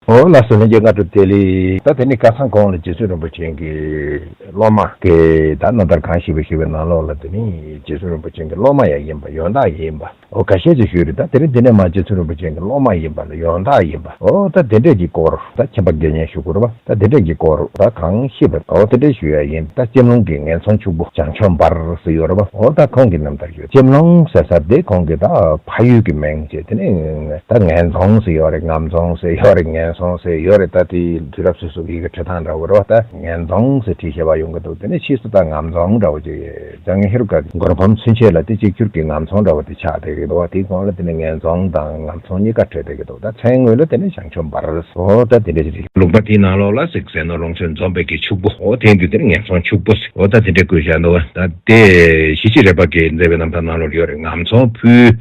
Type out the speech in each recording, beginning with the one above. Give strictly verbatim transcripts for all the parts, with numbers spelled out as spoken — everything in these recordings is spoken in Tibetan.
འོ་ལགས་སོ། ལྷན་རྒྱས་སྔ་དྲོ་བདེ་ལེགས། ད་དེ་ནི་ཁ་སང་གོང་ལ་རྗེ་བཙུན་རིན་པོ་ཆེ་གི་སློབ་མ་གི་ད་རྣམ་ཐར་གང་ཞིག་པ་ཞུས་པའི་ནང་ལོགས་ལ། དེ་ནི་རྗེ་བཙུན་རིན་པོ་ཆེ་གི་སློབ་མ་ཡང་ཡིན་པ། ཡོན་བདག་ཡིན་པ། འོ་ཁ་ཤས་ཅིག་ཞུས་རེད། ད་དེ་རིང་འདི་ནས་མར་རྗེ་བཙུན་རིན་པོ་ཆེ་གི་སློབ་མ་ཡིན་པ་ལ་ཡོན་བདག་ཡིན་པ། འོ་ད་དེ་འདྲས་ཀྱི་སྐོར། ད་མཁྱེན་པ་དགེ་བསྙེན་ཞུ་དགོས་རེད་པ། ད་དེ་འདྲས་ཀྱི་སྐོར་ད་གང་ཤེས་པ། འོ་དེ་འདྲས་ཞུ་ཡ་ཡིན། ད་ལྕེམ་ལུང་གི་ངན་ཚོང་ཕྱུག་པོ་བྱང་ཆུབ་འབར་ཟེར་ཡོད་རེད་པ། འོ་ད་ཁོང་གི་རྣམ་ཐར་ཞུ། ལྕེམ་ལུང་ཟེར་ས་དེ་ཁོང་གི་ད་ཕ་ཡུལ་གྱི་མིང་བྱས། དེ་ནས་ད་ངན་ཚོང་ཟེར་ཡོད་རེད། ངམ་ཚོང་ཟེར་ཡོད་རེད། ངན་ཚོང་ཟེར་ཡོད་རེད། ད་དེ་དུས་རབས་སོ་སོ་ཡི་གེ་འབྲི་སྟངས་འདྲ་བོ་རེད་པ། ད་ངན་ཚོང་ཟེར་བྲིས་བཞག་པ་ཡོང་གི་འདུག་དེ་ནས་ཕྱིས་སུ་ད་ངམ་ཚོང་འདྲ་བོ་ཅིག་འཇམ་མགོན་ཧེ་རུ་ཀ་གི་མགུར་འབུམ་ཚུན་ཆད་ལ་དེ་གཅིག་གྱུར་གྱི་ངམ་ཚོང་འདྲ་བོ་དེ་ཆགས་བསྡད་ཀྱི་འདུག་པ། དེའི་གོང་ལ་དེ་ནས་ངན་ཚོང་དང་ངམ་ཚོང་གཉིས་ཀ་འཕྲད་བསྡད་ཀྱི་འདུག་ད་མཚན་དངོས་ལ་དེ་ནས་བྱང་ཆུབ་འབར། འོ་ད་དེ་འདྲ་ཞིག་རེད། ལུང་པ་དེའི་ནང་ལོགས་ལ་གཟིགས་ཟེར་ན་ལུང་ཚན་འཛོམས་པའི་གི་ཕྱུག་པོ། འོ་དེ་འདུག་དེ་ནས་ངན་ཚོང་ཕྱུག་པོ་ཟེར། འོ་ད་དེ་འདྲ་བཀོད་བཞག་འདུག་པ། ད་དེ་ཞི་བྱེད་རས་པ་གིས་མཛད་པའི་རྣམ་ཐར་ནང་ལོགས་ཡོད་རེད། ངམ་ཚོང་ཕུལ།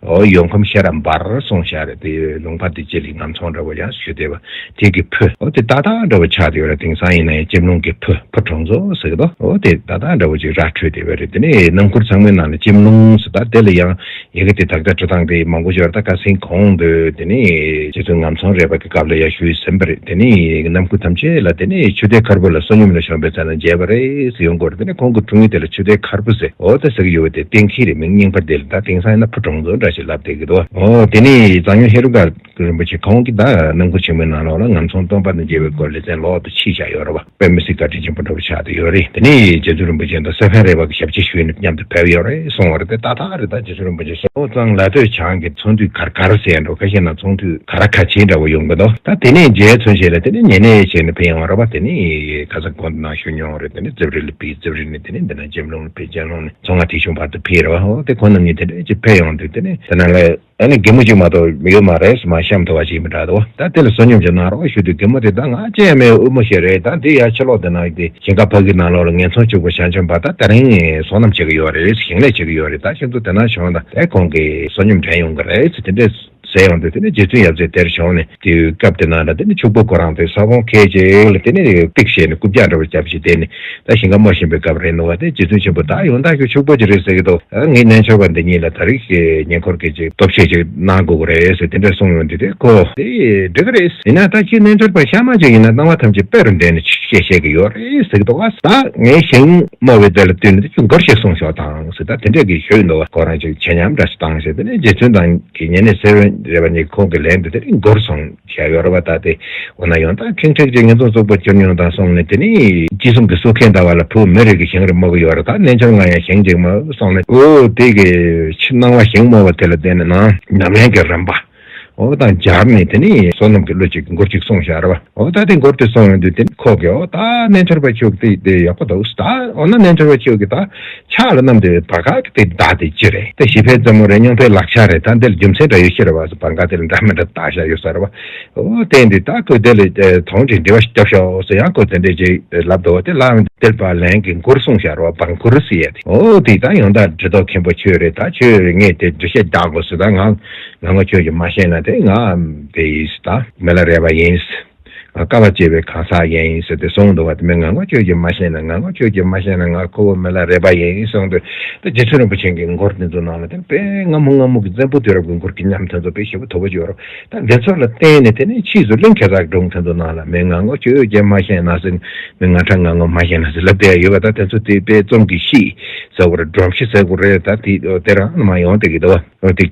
འོ་ཡོང་ཁམས་ཤེས་རབ་འབར་གསུངས་བཞག་རེད། དེ་ལུང་པ་དེ་སྤྱི་ལ་ངམ་ཚོང་འདྲ་བོ་ཡང་ཞུ་བསྡད་པ། དེ་གི་ཕུ། འོ་དེ་ཏག་ཏག་འདྲ་བོ་ཆགས་བསྡད་ཡོད་རེད། དེང་སང་ཡིན་ན་ཡང་ལྕེམ་ལུང་གི་ཕུ། ཕུ་གྲོང་ཚོ་ཟེར་གི་འདུག་འོ་དེ་ཏག་ཏག་འདྲ་བོ་ཅིག་ར་འཕྲོད་བསྡད་པ་རེད། དེ་ནས་རྣམ་མགུར་ཚང་མའི་ནང་ལ་ལྕེམ་ལུང་ཟེར། ད་དེ་ལ་ཡང་ཡི་གེ་དེ་དག་ཆ་འབྲི་སྟངས་དེ་མང་པོ་ཡོད་རེད། ད་ཁ་སང་གོང་དུ་དེ་ནས་རྗེ་བཙུན་ངམ་ཚོང་རས་པ་གི་སྐབས་ལ་ཡང་ཞུས་ཟིན་པ་རེད། དེ་ནས་རྣམ་མགུར་ཐམས་ཅད་ལ་དེ་ནས་ཆུ་གཏེར་མཁར་བུ་ལ་བསོད་སྙོམས་ལ་ཞོན་པའི་ཚེ་ན་མཇལ་བ་རེད་ཟེར་ཡོང་གི་ཡོད་རེད། དེ་ནས་ཁོང་གི་འཁྲུངས་ཡུལ་དེ་ལ་ཆུ་གཏེར་མཁར་བུ་ཟེར། འོ་ད་ཟེར་གི་ཡོད་པ་དེ་གཏན་འཁེལ་རེད། མིང་རྙིང་པ་དེ་ལ་ད་དེང་སང་ཡིན་ན་ཕུ་གྲོང་ཚོ་འདྲ་ཞིག་ལབ་བསྡད་ཀྱི་འདུག་འོ་དེ་ནས་གཙང་སྨྱོན་ཧེ་རུ་ཀ་རིན་པོ་ཆེ་ཁོང་གིས་ད་རྣམ་མགུར་ཆེན་མོའི་ནང་ལོགས་ལ་ངམ་ཚོང་སྟོན་པ་དང་མཇལ་བའི་སྐོར་ལེ་ཚན་ལོགས་སུ་ཕྱེ་བཞག་ཡོད་རེད་པ། དཔེ་མི་སྲིད་བཀའ་དྲིན་ཆེན་པོ་འདྲ་བོ་ཆགས་བསྡད་ཡོད་རེད། དེ་ནས་རྗེ་བཙུན་རིན་པོ་ཆེ་དང་སེ་བན་རས་པ་གི་ཞབས་ཕྱི་ཞུས་ནས་མཉམ་དུ་ཕེབས་ཡོད་རེད་གསུངས་པ་རེད། དེ་ཏག་ཏག་རེད། ད་རྗེ་བཙུན་རིན་པོ་ཆེ་སོང་ཙང་ལ་སྟོད་བྱང་གི་ཚོང་འདུས་གར་གར་ཟེར་འགྲོ། ཁ་ཤས་ན་ཚོང་འདུས་ག་ར་ག་ཆེ་འདྲ་བོ་ཡོང་གི་འདུག་ད་དེ་ནས་མཇལ་ཚུན་ཆད་ལ་དེ་ནས་ཉེ་གནས་བྱས་ནས་ཕེབས་ཡོང་བ་རེད་པ། དེ་ནས་ཁ་སང་གོང་དུ་ནང་ཞུ་མྱོང་རེད། དེ་ནས་རྩིབས་རི་ལ་ཕེབས། རྩིབས་རི་ནས་དེ་ནས་འདི་ན་ལྕེམ་ལུང་ལ་ཕེབས། ལྕེམ་ལུང་ནས་མཚོ་སྔ་ཐིག་གཞུང་བར་དུ་ཕེབས་རེད་པ། འོ་དེ་ཁོང་རྣམ་གཉིས་དེ་འདྲ་ཅིག་ཕེབས་ཡོང་དུས་དེ་ནས་དེ་ན་ལ། ཨ་ནི་རྒན་མོ་གཅིག་མ་གཏོགས་ཡོད་མ་རེད་ཟེར། མ་གཤམ་དུ་བ་ཅིག་མི་འདྲ་འདུག་ད་དེ་ལ་བསོད་སྙོམས་ཅིག་གནང་རོགས་ཞུ་དུས་རྒན་མོ་དེ་ད་ང་ཅི་ཡང་མེད། དབུལ་མོ་ཞིག་རེད། ད་འདི་ཡར་ཕྱི་ལོགས་དེ་ན་དེ་ཞིང་ཁ་ཕ་གི་ནང་ལོགས་ལ་ངན་ཚོང་ཕྱུག་པོ་བྱང་ཆུབ་འབར་ད་དེ་རིང་ཟོག་གནམ་བྱེད་ཀྱི་ཡོད་རེད། ཞིང་ལས་བྱེད་ཀྱི་ཡོད་རེད། ད་ཁྱེད་ཚོ་དེ་ན་བྱོན་དང་། དེ་ཁོང་གིས་བསོད་སྙོམས་འདྲེན་ཡོང་གི་རེད་ཟེར། དེ་འདྲས་ཟེར་ཡོང་དུས་དེ་ནས་རྗེ་བཙུན་ཡབ་སྲས་དེར་བྱོན་ནས། དེ་སྐབས་དེ་ན་ལ་དེ་ནས་ཕྱུག་པོ་ཁོ་རང་དེ་ས་བོན་ཁལ་གཅིག་ལ་དེ་ནས་ཏིག་བྱས་ནས་རྐུབ་བཀྱག་འདྲ་བོ་བརྒྱབ་བྱས། དེ་ནས་ད་ཞིང་ཁ་རྨོ་བཞིན་པའི་སྐབས་རེད་འདུག་པ། དེ་རྗེ་བཙུན་ཆེན་པོ་ད་ཡོན་བདག་ཁྱོད་ཕྱུག་པོ་ཅིག་རེད་ཟེར་གྱི་འདུག་ཨ་ངའི་རྣལ་འབྱོར་པ་འདི་གཉིས་ལ་ད་རེས་ཀྱི་ཉེ་འཁོར་གྱི་ཅིག་སྟོབས་ཆེ་ཅིག་གནང་དགོས་ཀྱི་རེད་ཟེར་དེ་འདྲ་གསུངས་ཡོང་དུས། དེ་ཁོ་དེ་འགྲིག་གི་རེད། ཡིན་ན་ད་ཁྱེད་རྣལ་འབྱོར་པ་གཤའ་མ་ཅིག་ཡིན་ན་སྣང་བ་ཐམས་ཅད་དཔེ་རུ་འདྲེན་ནས་ཆོས་བཤད་ཀྱི་ཡོད་རེད་ཟེར་གྱི་འདུག་པ། ད་ངའི་ཞིང་རྨོ་བའི་དེ་ལ་བསྟུན་ནས་དེ་ཁྱོད་མགུར་ཞིག་གསུང་ཤོག་དང་ཟེར། ད་དེ་འདྲས་ཀྱི་ཞུས་འདུག་པ། ཁོ་རང་ཅིག་ཆེ་ཉམས་འདྲ་ཞིག་བཏང་ཟེར། དེ་ནས་རྗེ་བཙུན་དང་གི་ཉེ་གནས་སེ་བན་རས་པ་གཉིས་ཁོང་གི་ལན་དུ་དེ་ནས་མགུར་གསུངས་བཞག་ཡོད་རེད་པ། ད་དེ་འོ་ན་ཡང་ད་ཁེངས་དྲེགས་ཀྱི་ངན་སོང་རྩུབ་པོ་གྱུར་མྱོང་དང་གསུངས་ནས། དེ་ནས་ཅི་གསུང་གི་སྲོག་ཁེངས་ཟླ་བ་ལ་བུ་མི་རེ་གི་ཞིང་རེ་རྨོ་གི་ཡོད་རེད། ད་རྣལ་འབྱོར་ང་ཡང་ཞིང་གཅིག་རྨོ་གསུངས་ནས། འོ་དེ་གི་ཕྱི་སྣང་བ་ཞིང་རྨོ་བ་དེ་ལ་བརྟེན་ནས་ནང་ཉམས་ལེན་གྱི་རིམ་པ་འོ་དང་སྦྱར་ནས། དེ་ནས་བསོད་ནམས་ཀྱི་གླུ་ཅིག་མགུར་ཅིག་གསུངས་བཞག་རེད་པ། འོ་ད་དེ་མགུར་དེ་གསུངས་ཡོང་དུས་དེ་ནས་ཁོ་གིས་འོ་ད་རྣལ་འབྱོར་པ་ཁྱོད་ཀྱི་དེ་དེ་ཡག་པོ་འདུག་ད་འོ་ན་རྣལ་འབྱོར་པ་ཁྱོད་ཀྱི་ད་ཕྱག་ལ་བསྣམས་ཏེ་བར་སྐབས་ཀྱི་དེ་མདའ་དེ་ཅི་རེད། དེ་ཞི་བའི་རྩེ་མོ་རེད། སྙིང་པོའི་ལག་ཆ་རེད། ད་འདི་ལ་རྒྱུ་མཚན་འདྲ་ཡོད་ཤེས་རེད་པ་ཟེར། བར་སྐབས་དེ་ལ་འདྲ་མི་འདྲ་བཏགས་བཞག་ཡོད་ས་རེད་པ། འོ་དེ་འདི་ད་ཁོས་དེ་ལ་དོང་ཅིག་འབྲི་བ་ཞིག་རྒྱོབ་ཤོག་ཟེར་ཡང་ཁོས་དེ་འདྲས་ཅིག་ལབ་འདུག་དེ་ལ་དེ་ལ་ལན་གྱི་མགུར་གསུངས་བཞག་རེད་པ། བར་མགུར་ཟེར་ཡས་དེ། འོ་དེ་ད་ཡང་ད་འབྲི་དོགས་མཁན་པོ་ཁྱོད་རེད། ད་ཁྱོད་ངས་དེ་འགྲེལ་བཤད་རྒྱག་དགོས་ཟེར། ད་ང་ང་ངོ་ཁྱོད་ཀྱིས་མ་ཤེས་ན་དེ་ང་དེ་ཡིན་ཟེར། ད་མི་ལ་རས་པ་ཡིན་ཟེར། ང་དཀའ་བ་སྤྱད་པའི་གང་ཟག་ཡིན་ཟེར་ཏེ་གསུངས་འདུག་པ། དེ་མིན་ང་ངོ་ཁྱོད་ཀྱིས་མ་ཤེས་ན། ང་ངོ་ཁྱོད་ཀྱིས་མ་ཤེས་ན། ང་ཁོ་བོ་མི་ལ་རས་པ་ཡིན་གསུངས་དུས། ད་རྗེ་བཙུན་རིན་པོ་ཆེ་གི་མགུར་དེ་ཚོ་ནང་ལ་དེ་དཔེ་སྔ་མོ་སྔ་མོ་གི་བཙན་པོ་དུས་རབས་ཀྱི་མགུར་གྱི་ཉམས་དེ་ཚོ་དཔེ་ཞེ་པོ་དོད་པོ་ཡོད་རེད། ད་འདི་ཚོ་ལ་བརྟེན་ནས་དེ་ནས་ཕྱིས་སུ་གླིང་གེ་སར་གྱི་སྒྲུང་དེ་ཚོ་ནང་ལ་མི་ང་ངོ་ཁྱོད་ཀྱིས་མ་ཤེས་ན་ཟེར། མི་ང་ཁྲ་ང་ངོ་མ་ཤེས་ན་ཟེར་ལབ་བསྡད་ཡོད་པ། ད་དེ་ཚོ་དེ་དཔེ་རྩོམ་གྱི་གཤིས་ཟེར་དགོས་རེད། སྒྲོམ་གཞི་ཟེར་དགོས་རེད། ད་དེ་དེ་རང་མ་ཡོང་བསྡད་ཀྱི་འདུག་པ། འོ་དེ་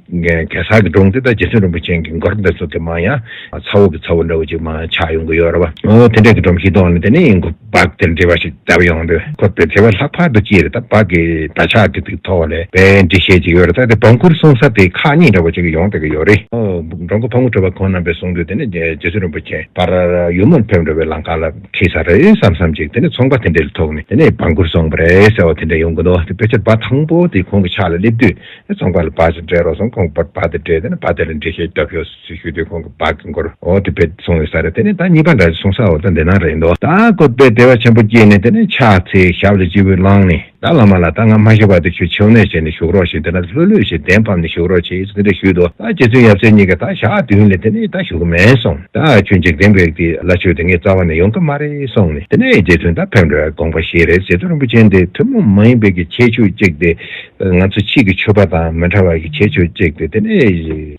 གེ་སར་གྱི་སྒྲུང་དེ་ད་རྗེ་བཙུན་རིན་པོ་ཆེ་གི་མགུར་འདི་ཚོ་གི་མ་ཡང་ཚ་བོ་གི་ཚ་བོ་འདྲ་བོ་ཅིག་མ་ཆགས་ཡོང་གི་ཡོད་རེད་པ། འོ་དེ་འདྲ་གི་སྒྲོམ་གཞི་ཐོག་ནས་དེ་ནས་ཡིན་གོ་སྦག་དེར་འབྲི་བ་ཞིག་བཏབ་ཡོང་དུས། ཁོ་དེ་དེ་བས་ལྷག་པར་དུ་ཅི་རེད། ད་སྦག་གི་ད་ཆགས་ཀྱི་དེ་ཐོག་ལས་དཔེ་འབྲི་ཤེས་ཀྱི་ཡོད་རེད། ད་དེ་བར་མགུར་གསུང་ས་དེ་ཁག་གཉིས་འདྲ་བོ་ཅིག་ཡོང་བསྡད་ཀྱི་ཡོད་རེད། འོ་འགྲོ་མགོན་ཕག་མོ་གྲུ་པ་ཁོང་རྣམ་པས་གསུང་དུས་དེ་ནས་རྗེ་བཙུན་རིན་པོ་ཆེ་ཕར་ཡུལ་མོར་ཕེབས་འགྲོ་བའི་ལམ་ཁ་ལ་འཁེལ་ས་རེད་བསམ་བསམ་ཅིག་དེ་ནས་ཚོང་པ་དེ་འདྲའི་ཐོག་ནས་དེ་ནས་བར་མགུར་གསུངས་པ་རེད་ཟེར་བ་དེ་འདྲ་ཡོང་གི་འདུག་དེ་དཔེ་ཆ་སྦག་དང་པོ་དེ་ཁོང་གི་ཕྱག་ལ་སླེབས་དུས། ཚོང་པ་ལ་སྦག་ཅིག་སྤྲད་རོགས་གསུངས། ཁོང་གིས་སྦག་དེ་སྤྲད། དེ་ནས་སྦག་དེ་ལ་འགྲེལ་བཤད་རྒྱབ་ཤོག་ཞུས་དུས་ཁོང་གིས་སྦག་གི་མགུར་འོ་དེ་དཔེ་གསུངས་ཡོད་ས་རེད། དེ་ནས་ད་གཉིས་པ་འདྲ་གསུང་ས་འོ་ད་འདི་ན་རེད་འདུག་ད་ཁོ་དཔེ་བདེ་བ་ཆེན་པོ་སྐྱེས་ནས་དེ་ནས་ཕྱག་འཚལ་ཞབས་ལ་སྤྱི་བོས་བླངས་ནས། ད་བླ་མ་ལ་ད་ང་མ་ཤི་བར་དུ་ཁྱོད་ཆེ་བ་ནས་བྱས་ནས་བཞུགས་རོགས་ཞེས། དེ་ན་ལྷོད་ལྷོད་བྱས་གདན་ཕབ་ནས་བཞུགས་རོགས་བྱེད་ཟེར་དེ་འདྲ་ཞུས་འདུག་ད་རྗེ་བཙུན་ཡབ་སྲས་གཉིས་ཀ་ད་ཞག་བདུན་ལས་དེ་ནས་ད་བཞུགས་མེད་སོང་། ད་ཁྱོད་འཇིག་རྟེན་པའི་དེ་ལ་ཆོས་དེ་ངའི་རྩ་བ་ནས་ཡོང་གི་མ་རེད་གསུངས་ནས། དེ་ནས་རྗེ་བཙུན་ད་ཕེབས་འགྲོ་བའི་དགོངས་པ་བཞེས་རེད། རྗེ་བཙུན་རིན་པོ་ཆེ་འདི་ཐུན་མོང་མ་ཡིན་པའི་གི་ཁྱད་ཆོས་གཅིག་དེ། ང་ཚོ་ཕྱིས་ཀྱི་ཆོས་པ་དང་མི་འདྲ་བ་གི་ཁྱད་ཆོས་གཅིག་དེ། དེ་ནས་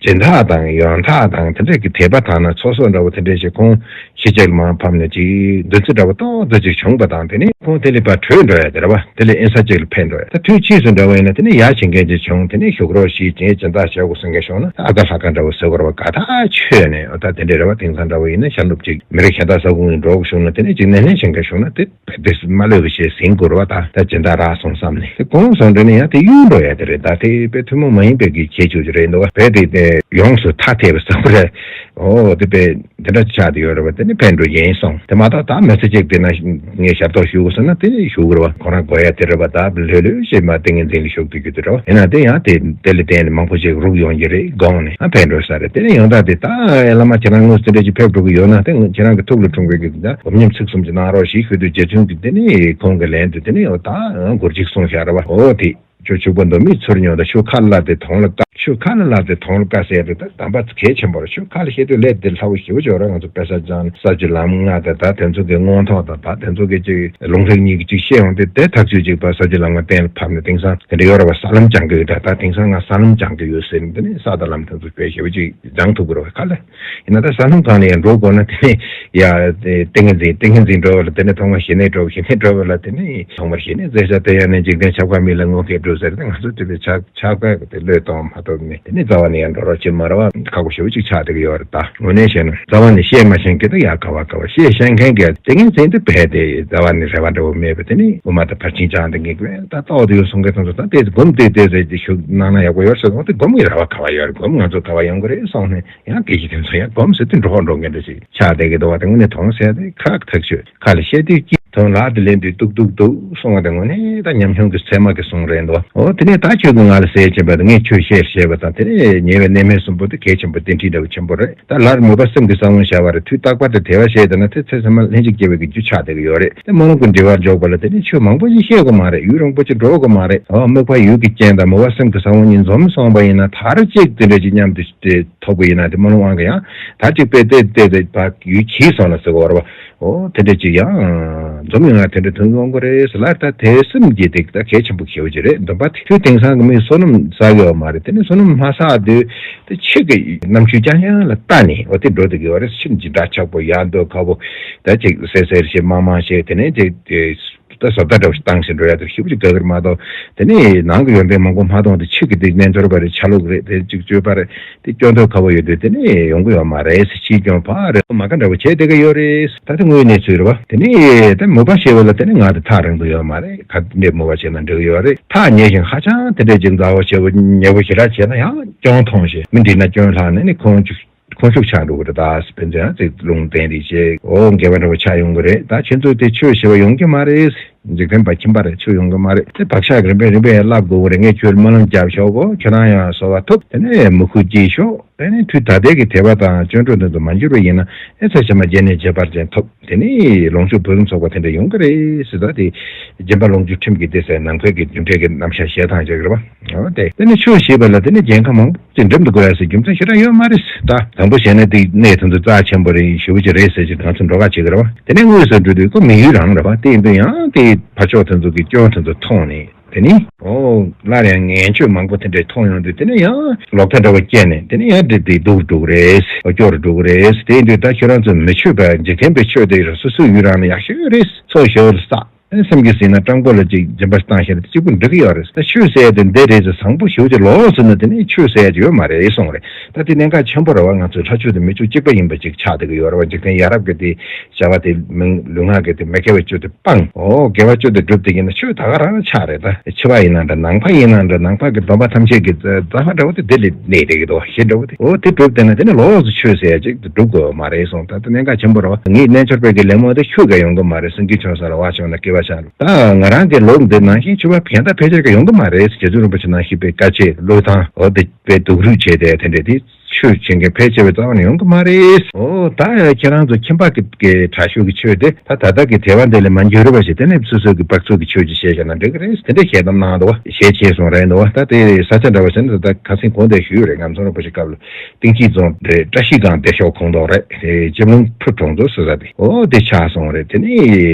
སྦྱིན་བདག་དང་ཡོན་བདག་དང་དེ་འདྲ་གི་དད་པ་དང་ན་ཚོགས་གསོག་འདྲ་བོ་དེ་འདྲ་ཞིག་ཁོང་ཤི་རྗེས་མར་ཕབ་ནས་ཅིག་འདུ་འཛི་འདྲ་བོ་ཏོག་ཙམ་ཅིག་བྱུང་བ་དང་། དེ་ནས་ཁོང་དེ་ལས་ཕར་བྲོས་འགྲོ་ཡ་དེ་རེད་བ། དེ་ལས་དབེན་ས་ཅིག་ལ་ཕེབས་འགྲོ་ཡ། ད་དུས་ཕྱིས་སུ་འདྲ་བོ་ཡིན་ན་དེ་ནས་ཡ་བྱེད་མཁན་ཅིག་བྱུང་། དེ་ནས་བཞུགས་རོགས་ཞེས་ཅིག་སྦྱིན་བདག་བྱེད་དགོས་ཟེར་མཁན་བྱུང་ན། ཨ་ད་ལྷ་ཁང་འདྲ་བོ་ཟེར་དགོས་རེད་བ། ག་ད་ཆོས་ནས་ཨོ་ད་དེ་འདྲ་རེད་བ། དེང་སང་འདྲ་བོ་ཡིན་ན་ཤར་ནུབ་ཅིག་མི་རིགས་གཞན་དག་ས་ཁོངས་ནས་འགྲོ་དགོས་བྱུང་ན། དེ་ནས་ཅིག་སྣེ་ལེན་བྱེད་མཁན་བྱུང་ན་དེ་དཔེ་དེ་མ་ལོས་པ་ཞེས་ཟིན་དགོས་རེད་བ། ད་ད་སྦྱིན་བདག་རག་སོང་བསམ་ནས་དེ་དགོངས་སོང་འདྲ་ནས་ཡང་དེ་གཡུག་འགྲོ་ཡ་དེ་རེད། ད་དེ་དཔེ་ཐུན་མོང་མ་ཡིན་པའི་གི་ཁྱད་ཆོས་ཅིག་རེད་འདུག་བ། དཔེ་དེ་དེ་ཡོངས་སུ་ཐ་དད་པའི་བཟོ་འདྲ་ཨོ་དེ་དཔེ་དེ་འདྲ་ཆགས་བསྡད་ཡོད་རེད་བ། དེ་ནི་ཕན་འགྲོ་ཡིན་སོང་། དེ་མ་གཏོགས་ད་མི་ཚེ་གཅིག་དེ་ན་ངས་ཞབས་ཏོག་ཞུ་དགོས་ཟེར་ན་དེ་ནི་ཞུ་དགོས་རེད་བ། ཁོ་རང་དགོས་ཡ་དེ་རེད་བ། ད་ལྷོད་ལྷོད་བྱས་མ་ཏིང་ངེ་འཛིན་ལ་ཞུགས་བསྡད་རྒྱུ་དེ་རེད་བ། ཡིན་ན་དེ་ཡང་དེ་དེ་ལ་བརྟེན་ནས་མང་པོ་ཞིག་རུག་ཡོང་གི་རེད་དགོངས་ནས། ཨ་ཕན་འགྲོ་ས་རེད། དེ་ནི་ཡང་ད་དེ་ད་བླ་མ་ཁྱེད་རང་དངོས་སུ་དེ་འདྲ་ཅིག་ཕེབས་འགྲོ་གི་ཡོད་ན་དེ་ཁྱེད་རང་གི་ཐུགས་ལ་འཁྲུངས་པའི་གི་ད་སྒོམ་ཉམས་ཚིག་གསུམ་ཅིག་གནང་རོགས་ཞེས་ཞུས་དུས། རྗེ་བཙུན་གྱིས་དེ་ནི་ཁོང་གི་ལན་དུ་དེ་ནི་ད་མགུར་གཅིག་གསུངས་བཞག་རེད་བ། འོ་དེ། ཁྱོད་ཕྱུག་པོ་འདོད་མེད་ཚུར་ཉོན་དང་། ཆུ་ཁ་ལ་བླངས་ཏེ་དོང་ལ་བཀག་ཆུ་ཁ་ལ་བླངས་ཏེ་དོང་ལ་བཀག་ཟེར་དེ་ད་དམ་པ་གལ་ཆེན་པོ་རེད། ཆུ་ཁ་ལ་བཤད་དུས་ལས་དེ་སླ་བོ་ཞེ་པོ་ཅིག་རེད། ང་ཚོ་དཔེ་ཆ་སྦྱང་ས་བཅུ་ལམ་ལྔ་དང་ད་དེ་ཚོ་གི་མངོན་རྟོགས་དང་ད་དེ་ཚོ་གི་ཅིག་ལུང་རིགས་གཉིས་ཀྱི་ཅིག་བཤད་ཡོང་དུས། དེ་ཐག་ཆོད་ཅིག་ཕར་ས་བཅུ་ལམ་ལྔ་གཏན་ལ་ཕབ་ནས། དེང་སང་དེ་འདྲ་ཡོད་རེད་བ། ས་ལམ་སྦྱང་གི་ཡོད། ད་ད་དེང་སང་ང་ས་ལམ་སྦྱང་གི་ཡོད་ཟེར་ནས་དེ་ནས་ས་དང་ལམ་དེ་ཚོ་དཔེ་ཞེ་པོ་ཅིག་སྦྱང་ཐུབ་ཀྱི་རེད་བ། ག་ལ། ཡིན་ན་ད་ས་ལམ་སྒང་ལ་ཡང་འགྲོ་དགོས་ན་དེ་ནས་ཡ་དེ་ཏིང་ངེ་འཛིན་ཏིང་ངེ་འཛིན་འགྲོ་བ་ལ་དེ་ནས་ཐོག་མར་ཞི་གནས་འགྲོ། ཞི་གནས་འགྲོ་བ་ལ་དེ་ནས་ཐོག་མར་ཞི་གནས་མཛད་བྱ་དེ་ཡང་ནི་འཇིག་རྟེན་ཁྱབ་འཁོར་མི་ལ་བསྔོ་སྐལ་སྒྲུབ་ཟེར་ཏེ། ང་ཚོ་དེ་ཚོ་ཆགས་ཆགས་པ་དེ་བློས་གཏོང་མ་ཐུབ་ནས། དེ་ནས་རྩ་བ་ནས་ཡང་འགྲོ་རོགས་བྱེད་མ་རེད་བ། ཁག་པོ་ཞེ་པོ་ཅིག་ཆགས་བསྡད་ཀྱི་ཡོད་རེད། ད་དངོས་གནས་བཤད་ན་རྩ་བ་ནས་བཤད་མ་ཤེས་མཁན་གྱི་ད་ཡ་ག་བ་ག་བ། བཤད་ཤེས་མཁན་གྱི་ཏིང་ངེ་འཛིན་དེ་རྦད་དེ་རྩ་བ་ནས་རེ་བ་འདྲ་བོ་མེད་པ། དེ་ནས་དབུ་མ་དང་ཕར་ཕྱིན་སྦྱངས་ཏེ་ངེས་པས་ད་ལྟོགས་དེ་ཡོད་གསུང་མཁན་དེ་ཚོ་ད་དེ་སྒོམ་དེ་དེ་རེད་དེ་ཞུ་གནང་ན་ཡག་པོ་ཡོད་ཟེར་སོང་། དེ་སྒོམ་གྱི་རེ་བ་ག་བ་ཡོད་རེད། སྒོམ་ང་ཚོ་ག་བ་ཡོང་གི་རེད་སོང་ནས། ཡང་སྐད་ཆ་དེ་ཚོ་ཡང་སྒོམ་ཟེར་དུས་འགྲོ་འགྲོ་མཁན་འདྲ་ཞིག་ཆགས་བསྡད་ཀྱི་འདུག་བ། དེ་དངོས་གནས་དོན་ཟེར་དེ་ཁག་ཐག་ཆོད། ཁ་ལ་བཤད་དུས་སྐྱིད། དོན་ལག་ཏུ་ལེན་དུས་སྡུག་སྡུག་སྡུག་གསུང་བ་དེ་དངོས་གནས་ད་ཉམས་མྱོང་གི་ཚད་མ་གི་གསུང་རེད་འདུག་འོ་དེ་ནས་ད་ཁྱོད་ཀྱིས་ང་ལ་ཟས་བྱིན་པ་དང་ངས་ཁྱོད་བཤད་བཤད་པ་དང་། དེ་ནས་ཉེ་བའི་གནས་མལ་གསུམ་པོ་དེ་གལ་ཆེན་པོ་རྟེན་འབྲེལ་འདྲ་བོ་ཆེན་པོ་རེད། ད་ལར་མོས་པ་སེམས་ཀྱི་ས་བོན་ཤར་བ་རེད། དུས་རྟག་པར་དུ་དེ་བ་བཤད་བསྡད་ན་དེ་ཚེ་ཚད་མ་ལྷན་ཅིག་སྐྱེས་པའི་གི་རྒྱུ་ཆགས་བསྡད་ཀྱི་ཡོད་རེད། དེ་སྨོན་ལམ་གྱི་འབྲེལ་བར་འཇོག་པ་ལ་དེ་ནས་ཆོས་མང་པོ་ཞིག་བཤད་དགོས་མ་རེད། ཡུལ་རིང་པོ་ཅིག་འགྲོ་དགོས་མ་རེད། འོ་དམིགས་པ་ཡུལ་གྱི་རྐྱེན་དང་མོས་པ་སེམས་ཀྱི་ས་བོན་གཉིས་འཛོམས་སོང་བ་ཡིན་ན། དར་ཅིག་དེ་འདྲ་ཅིག་མཉམ་དུ་དེ་ཐོབ་པ་ཡིན་ན། དེ་སྨོན་ལམ་དབང་གིས་ཡང་དར་ཅིག་དཔེ་དེ་དེ་དེ་ཕར་ཡུལ་གྱིས་སོང་ལ་ཟེར་བ་རེད་བ། འོ་དེ་འདྲ་ཅིག་ཡང་འཛོམས་ཡོང་ཡ་དེ་འདྲ་དོན་ཡོང་གི་རེད་ཟེར་ལ། ད་དེ་སེམས་ཀྱི་དེ་ད་གལ་ཆེན་པོ་ཞེ་པོ་ཅིག་རེད། འདོན་པ་དེ་ཁྱོད་དེང་སང་གི་མིས་བསོད་ནམས་བསགས་ཡོད་མ་རེད། དེ་ནས་བསོད་ནམས་མ་བསགས་དུས་དེ་ཕྱི་གི་རྣམ་འགྱུར་རྐྱང་རྐྱང་ལ་ལྟ་ནས་འོ་དེ་འགྲོ་བསྡད་ཀྱི་ཡོད་རེད། ཕྱིན་ཅི་འདྲ་ཆགས་པོ་ཡག་འདོད་ཁ་པོ་ད་ཅིག་སེར་སེར་བྱེད་དམར་དམར་བྱེད། དེ་ནས་དེ་དེ། ད་བཟོ་ལྟ་འདྲ་བོ་ཞིག་བཏང་ཞིག་འགྲོ་ཡ་དེ་ཞེ་པོ་ཅིག་དགའ་གི་རེད་མ་གཏོགས། དེ་ནས་ནང་གི་ཡོན་ཏན་མང་པོ་མ་མཐོང་དུས་ཕྱི་གི་དེ་རྣལ་འབྱོར་པ་རེད། ཆ་ལུགས་རེད། དེ་ཅིག་སྤྱོད་པ་རེད། དེ་སྐྱོན་འདོད་ཁ་པོ་ཡོད་དུས་དེ་ནས་ཡོང་གི་ཡོད་མ་རེད་ཟེར། ཕྱིའི་སྐྱོན་ཕར་རེད། མ་དགའ་འདྲ་བོ་བྱས་བསྡད་ཀྱི་ཡོད་རེད། ད་དེ་དངོས་གནས་ཚུལ་རེད་བ། དེ་ནས་དེ་མོས་པ་བྱས་པ་ལ་དེ་ནས་ང་དེ་ཐག་རིང་པོ་ཡོད་མ་རེད། ག་འདྲས་མོས་པ་བྱས་ན་འགྲིག་གི་ཡོད་རེད། ཐག་ཉེ་ཞིང་ཧ་ཅང་དེ་འདྲས་ཅིག་མཛའ་བོ་བྱས་པ་ཉེ་པོ་ཞེ་དྲག་བྱས་ན་ཡང་སྐྱོན་མཐོང་ཞིང་། མི་འགྲིག་ན་སྐྱོན་ལྷག་ནས་ནི་ཁོང་ཅིག་ཁོང་ཤུགས་ཆག་འགྲོ་གི་རེད། ད་སྤེན་ཚེ་ཡང་ཚིག་ལུང་བསྟན་རེ་བྱས། འོ་འགལ་བ་འདྲ་བོ་ཆགས་ཡོང་གི་རེད། ད་ཁྱེད་ཚོས་དེ་ཆོས་ཞེས་པ་ཡོང་གི་མ་རེད། འཇིག་རྟེན་པ་ཁྱིམ་པ་རེད། ཆོས་ཡོང་གི་མ་རེད། དེ་བག་ཆགས་ཀྱི་རིམ་པས་རིམ་པས་ཡང་བརླག་དགོས་གི་རེད། ངས་ཁྱོད་སྨོན་ལམ་རྒྱབ་ཤོག་གོ། ཁྱོད་རང་ཡང་གསོལ་བ་ཐོབ། དེ་ནས་མོས་གུས་སྐྱེས་ཤོག། དེ་ནས་དུས་ད་ལྟའི་གི་དད་པ་དང་སྐྱོན་བྲལ་དོན་དུ་མ་འགྱུར་བ་ཡིན་ན། ཨེ་ཚེ་ཕྱི་མ་རྒྱལ་ནས་ཁྱད་པར་ཅན་ཐོབ། དེ་ནས་ལོངས་སྤྱོད་ཕུན་སུམ་ཚོགས་པ་དེ་འདྲ་ཡོང་གི་རེད་ཟེར། ད་དེ་སྦྱིན་པ་ལོངས་སྤྱོད་ཁྲིམས་ཀྱི་སྡེ་ཟེར་ནམ་མཁའི་གི་རྒྱུ་འབྲས་ཀྱི་རྣམ་གཞག་བཤད་སྟངས་ཅིག་རེད་པ། འོ་དེ་དེ་ནི་ཆོས་ཞེས་པ་ལ་དེ་ནི་རྒྱལ་ཁམས་མང་པོ་ཅིག་འགྲིམ་དུ་དགོས་ཡ་ཟེར་རྒྱུ་མཚན་ཞེ་དྲག་ཡོད་མ་རེད། ད་དང་པོ་བྱས་ན་དེ་གནས་དེ་ཚོ་རྩ་ཆེན་པོ་རེད། ཞེ་པོ་ཅིག་རེད་ཟེར་ཅིག་ང་ཚོ་འགྲོ་ཁ་བྱེད་ཀྱི་རེད་པ། དེ་ནས་དངོས་སུ་འགྲོ་དུས་ཁོ་མི་ཡུལ་རང་རེད་པ། དེ་ཡིན་དུས་ཡང་དེ་ཕར་ཕྱོགས་དེ་ཚོ་གི་སྐྱོན་དེ་ཚོ་མཐོང་ནས། དེ་ནི་འོ་སླར་ཡང་ངན་སྤྱོད་མང་པོ་དེ་འདྲས་མཐོང་ཡོང་དུས་དེ་ནས་ཡང་ལོག་ལྟ་འདྲ་བོ་སྐྱེས་ནས། དེ་ནས་ཡང་འདི་འདི་སྡུག་འགྲོ་གི་རེད། འོ་སྐྱོ་རུ་འགྲོ་གི་རེད། དེ་ཡིན་དུས་ད་ཁྱོད་རང་ཚོ་མི་ཆོས་པ་འཇིག་རྟེན་པའི་ཆོས་དེ་རེད། སོ་སོའི་ཡུལ་རང་ལ་ཡག་ཤོས་རེད། ཚོ་ཞོར་ས། སེམས་ཀྱིས་ཟིན་ན་སྤྲང་པོ་ལ་ཅིག་སྦྱིན་པ་བཏང་ཤེས་ན་དེ་གཅིག་པུ་འགྲིག་གི་ཡོད་རེད། ད་ཆོས་ཟེར་ཡ་དེ་འདི་རེད་ཟེར་བཟང་པོ་ཞེ་པོ་ཅིག་ལོག་ཟེར་ན་དེ་ནི་ཆོས་ཟེར་ཡ་ཅིག་ཡོད་མ་རེད་གསུངས་རེད། ད་དེ་གནད་འགག་ཆེན་པོ་རེད་བ། ང་ཚོའི་ལྷ་ཆོས་དེ་མི་ཆོས་གཅིག་པ་ཡིན་པ་ཅིག་ཆགས་བསྡད་ཀྱི་ཡོད་རེད་བ། འཇིག་རྟེན་ཡ་རབས་ཀྱི་དེ་བྱ་བ་དེ་མིན། ལུས་ངག་གི་དེ་མི་དགེ་བའི་སྤྱོད་དེ་སྤངས། འོ་དགེ་བ་སྤྱོད་དེ་སྒྲུབ་དེ་ཡིན་ན་ཆོས་ད་ག་རང་ཆགས་རེད། ད་ཕྱི་པ་ཡིན་ན་འདྲ། ནང་པ་ཡིན་ན་འདྲ། ནང་པ་གི་སྡོམ་པ་ཐམས་ཅད་ཀྱི་རྩ་བ་འདྲ་བོ་དེ་དེ་ལས་གནས་བསྡད་ཀྱི་འདུག་བ། ཞེ་འདྲ་བོ་དེ། འོ་དེ་སྒྲུབ་བསྡད་ན་དེ་ནི་ལོགས་སུ་ཆོས་ཟེར་ཡ་ཅིག་སྒྲུབ་དགོས་མ་རེད་གསུངས། ད་དེ་གནད་འགག་ཆེན་པོ་རེད་བ། ངས་རྣལ་འབྱོར་པའི་གི་ལད་མོ་དེ་ཤུགས་ཀྱིས་ཡོང་གི་མ་རེད། སེང་གེ་མཆོང་ས་ལ་བ་མཆོང་ན་སྐེད་པ་ཆག་འགྲོ། ད་ང་རང་གི་ལུགས་འདི་ནང་བཞིན་ཆོས་པ་གཞན་དག་ཕལ་ཆེར་གྱི་ཡོང་གི་མ་རེད། རྗེ་བཙུན་རིན་པོ་ཆེ་ནང་བཞིན་པའི་དཀའ་སྤྱད་བློས་བཏང་འོ་དེ་པའི་སྡུག་རུས་བྱས་ཏེ་དེ་འདྲས་དེ། ཆོས་བྱེད་མཁན་ཕལ་ཆེ་བའི་རྩ་བ་ནས་ཡོང་གི་མ་རེད། ཨོ་ད་ཁྱེད་རང་ཚོ་ཁྱིམ་པ་གི་གི་དྲག་ཤོས་ཀྱི་ཆོས་དེ་ད་ད་ལྟ་གི་དད་པ་འདི་ལས་མ་འགྱུར་བ་ཞིག་དེ་ནས་སོ་སོ་གི་བག་ཚོད་ཀྱི་ཆོས་ཅིག་བཤད་བཞག་ན་འགྲིག་གི་རེད། དེ་འདྲ་ཞལ་གདམས་གནང་འདུག་བ། ཞལ་ཆད་སོང་རེད་འདུག་བ། ད་དེ་ས་ཆ་འདྲ་བ་ཞིག་ནས་ད་ཁ་སེང་གོང་དེ་ཞུས་ཡོད་རེད། ངམ་ཚོ་རིན་པོ་ཆེ་སྐབས་ལ་གཏིང་སྐྱེས་རྫོང་རེད། བཀྲ་ཤིས་སྒང་སྡེ་ཤོག་ཁོངས་གཏོགས་རེད། དེ་སྤྱི་ལུང་ཕུ་གྲོང་ཚོ་ཟེར་ས་དེ། ཨོ་དེ་ཆགས་སོང་རེད། དེ་ནས་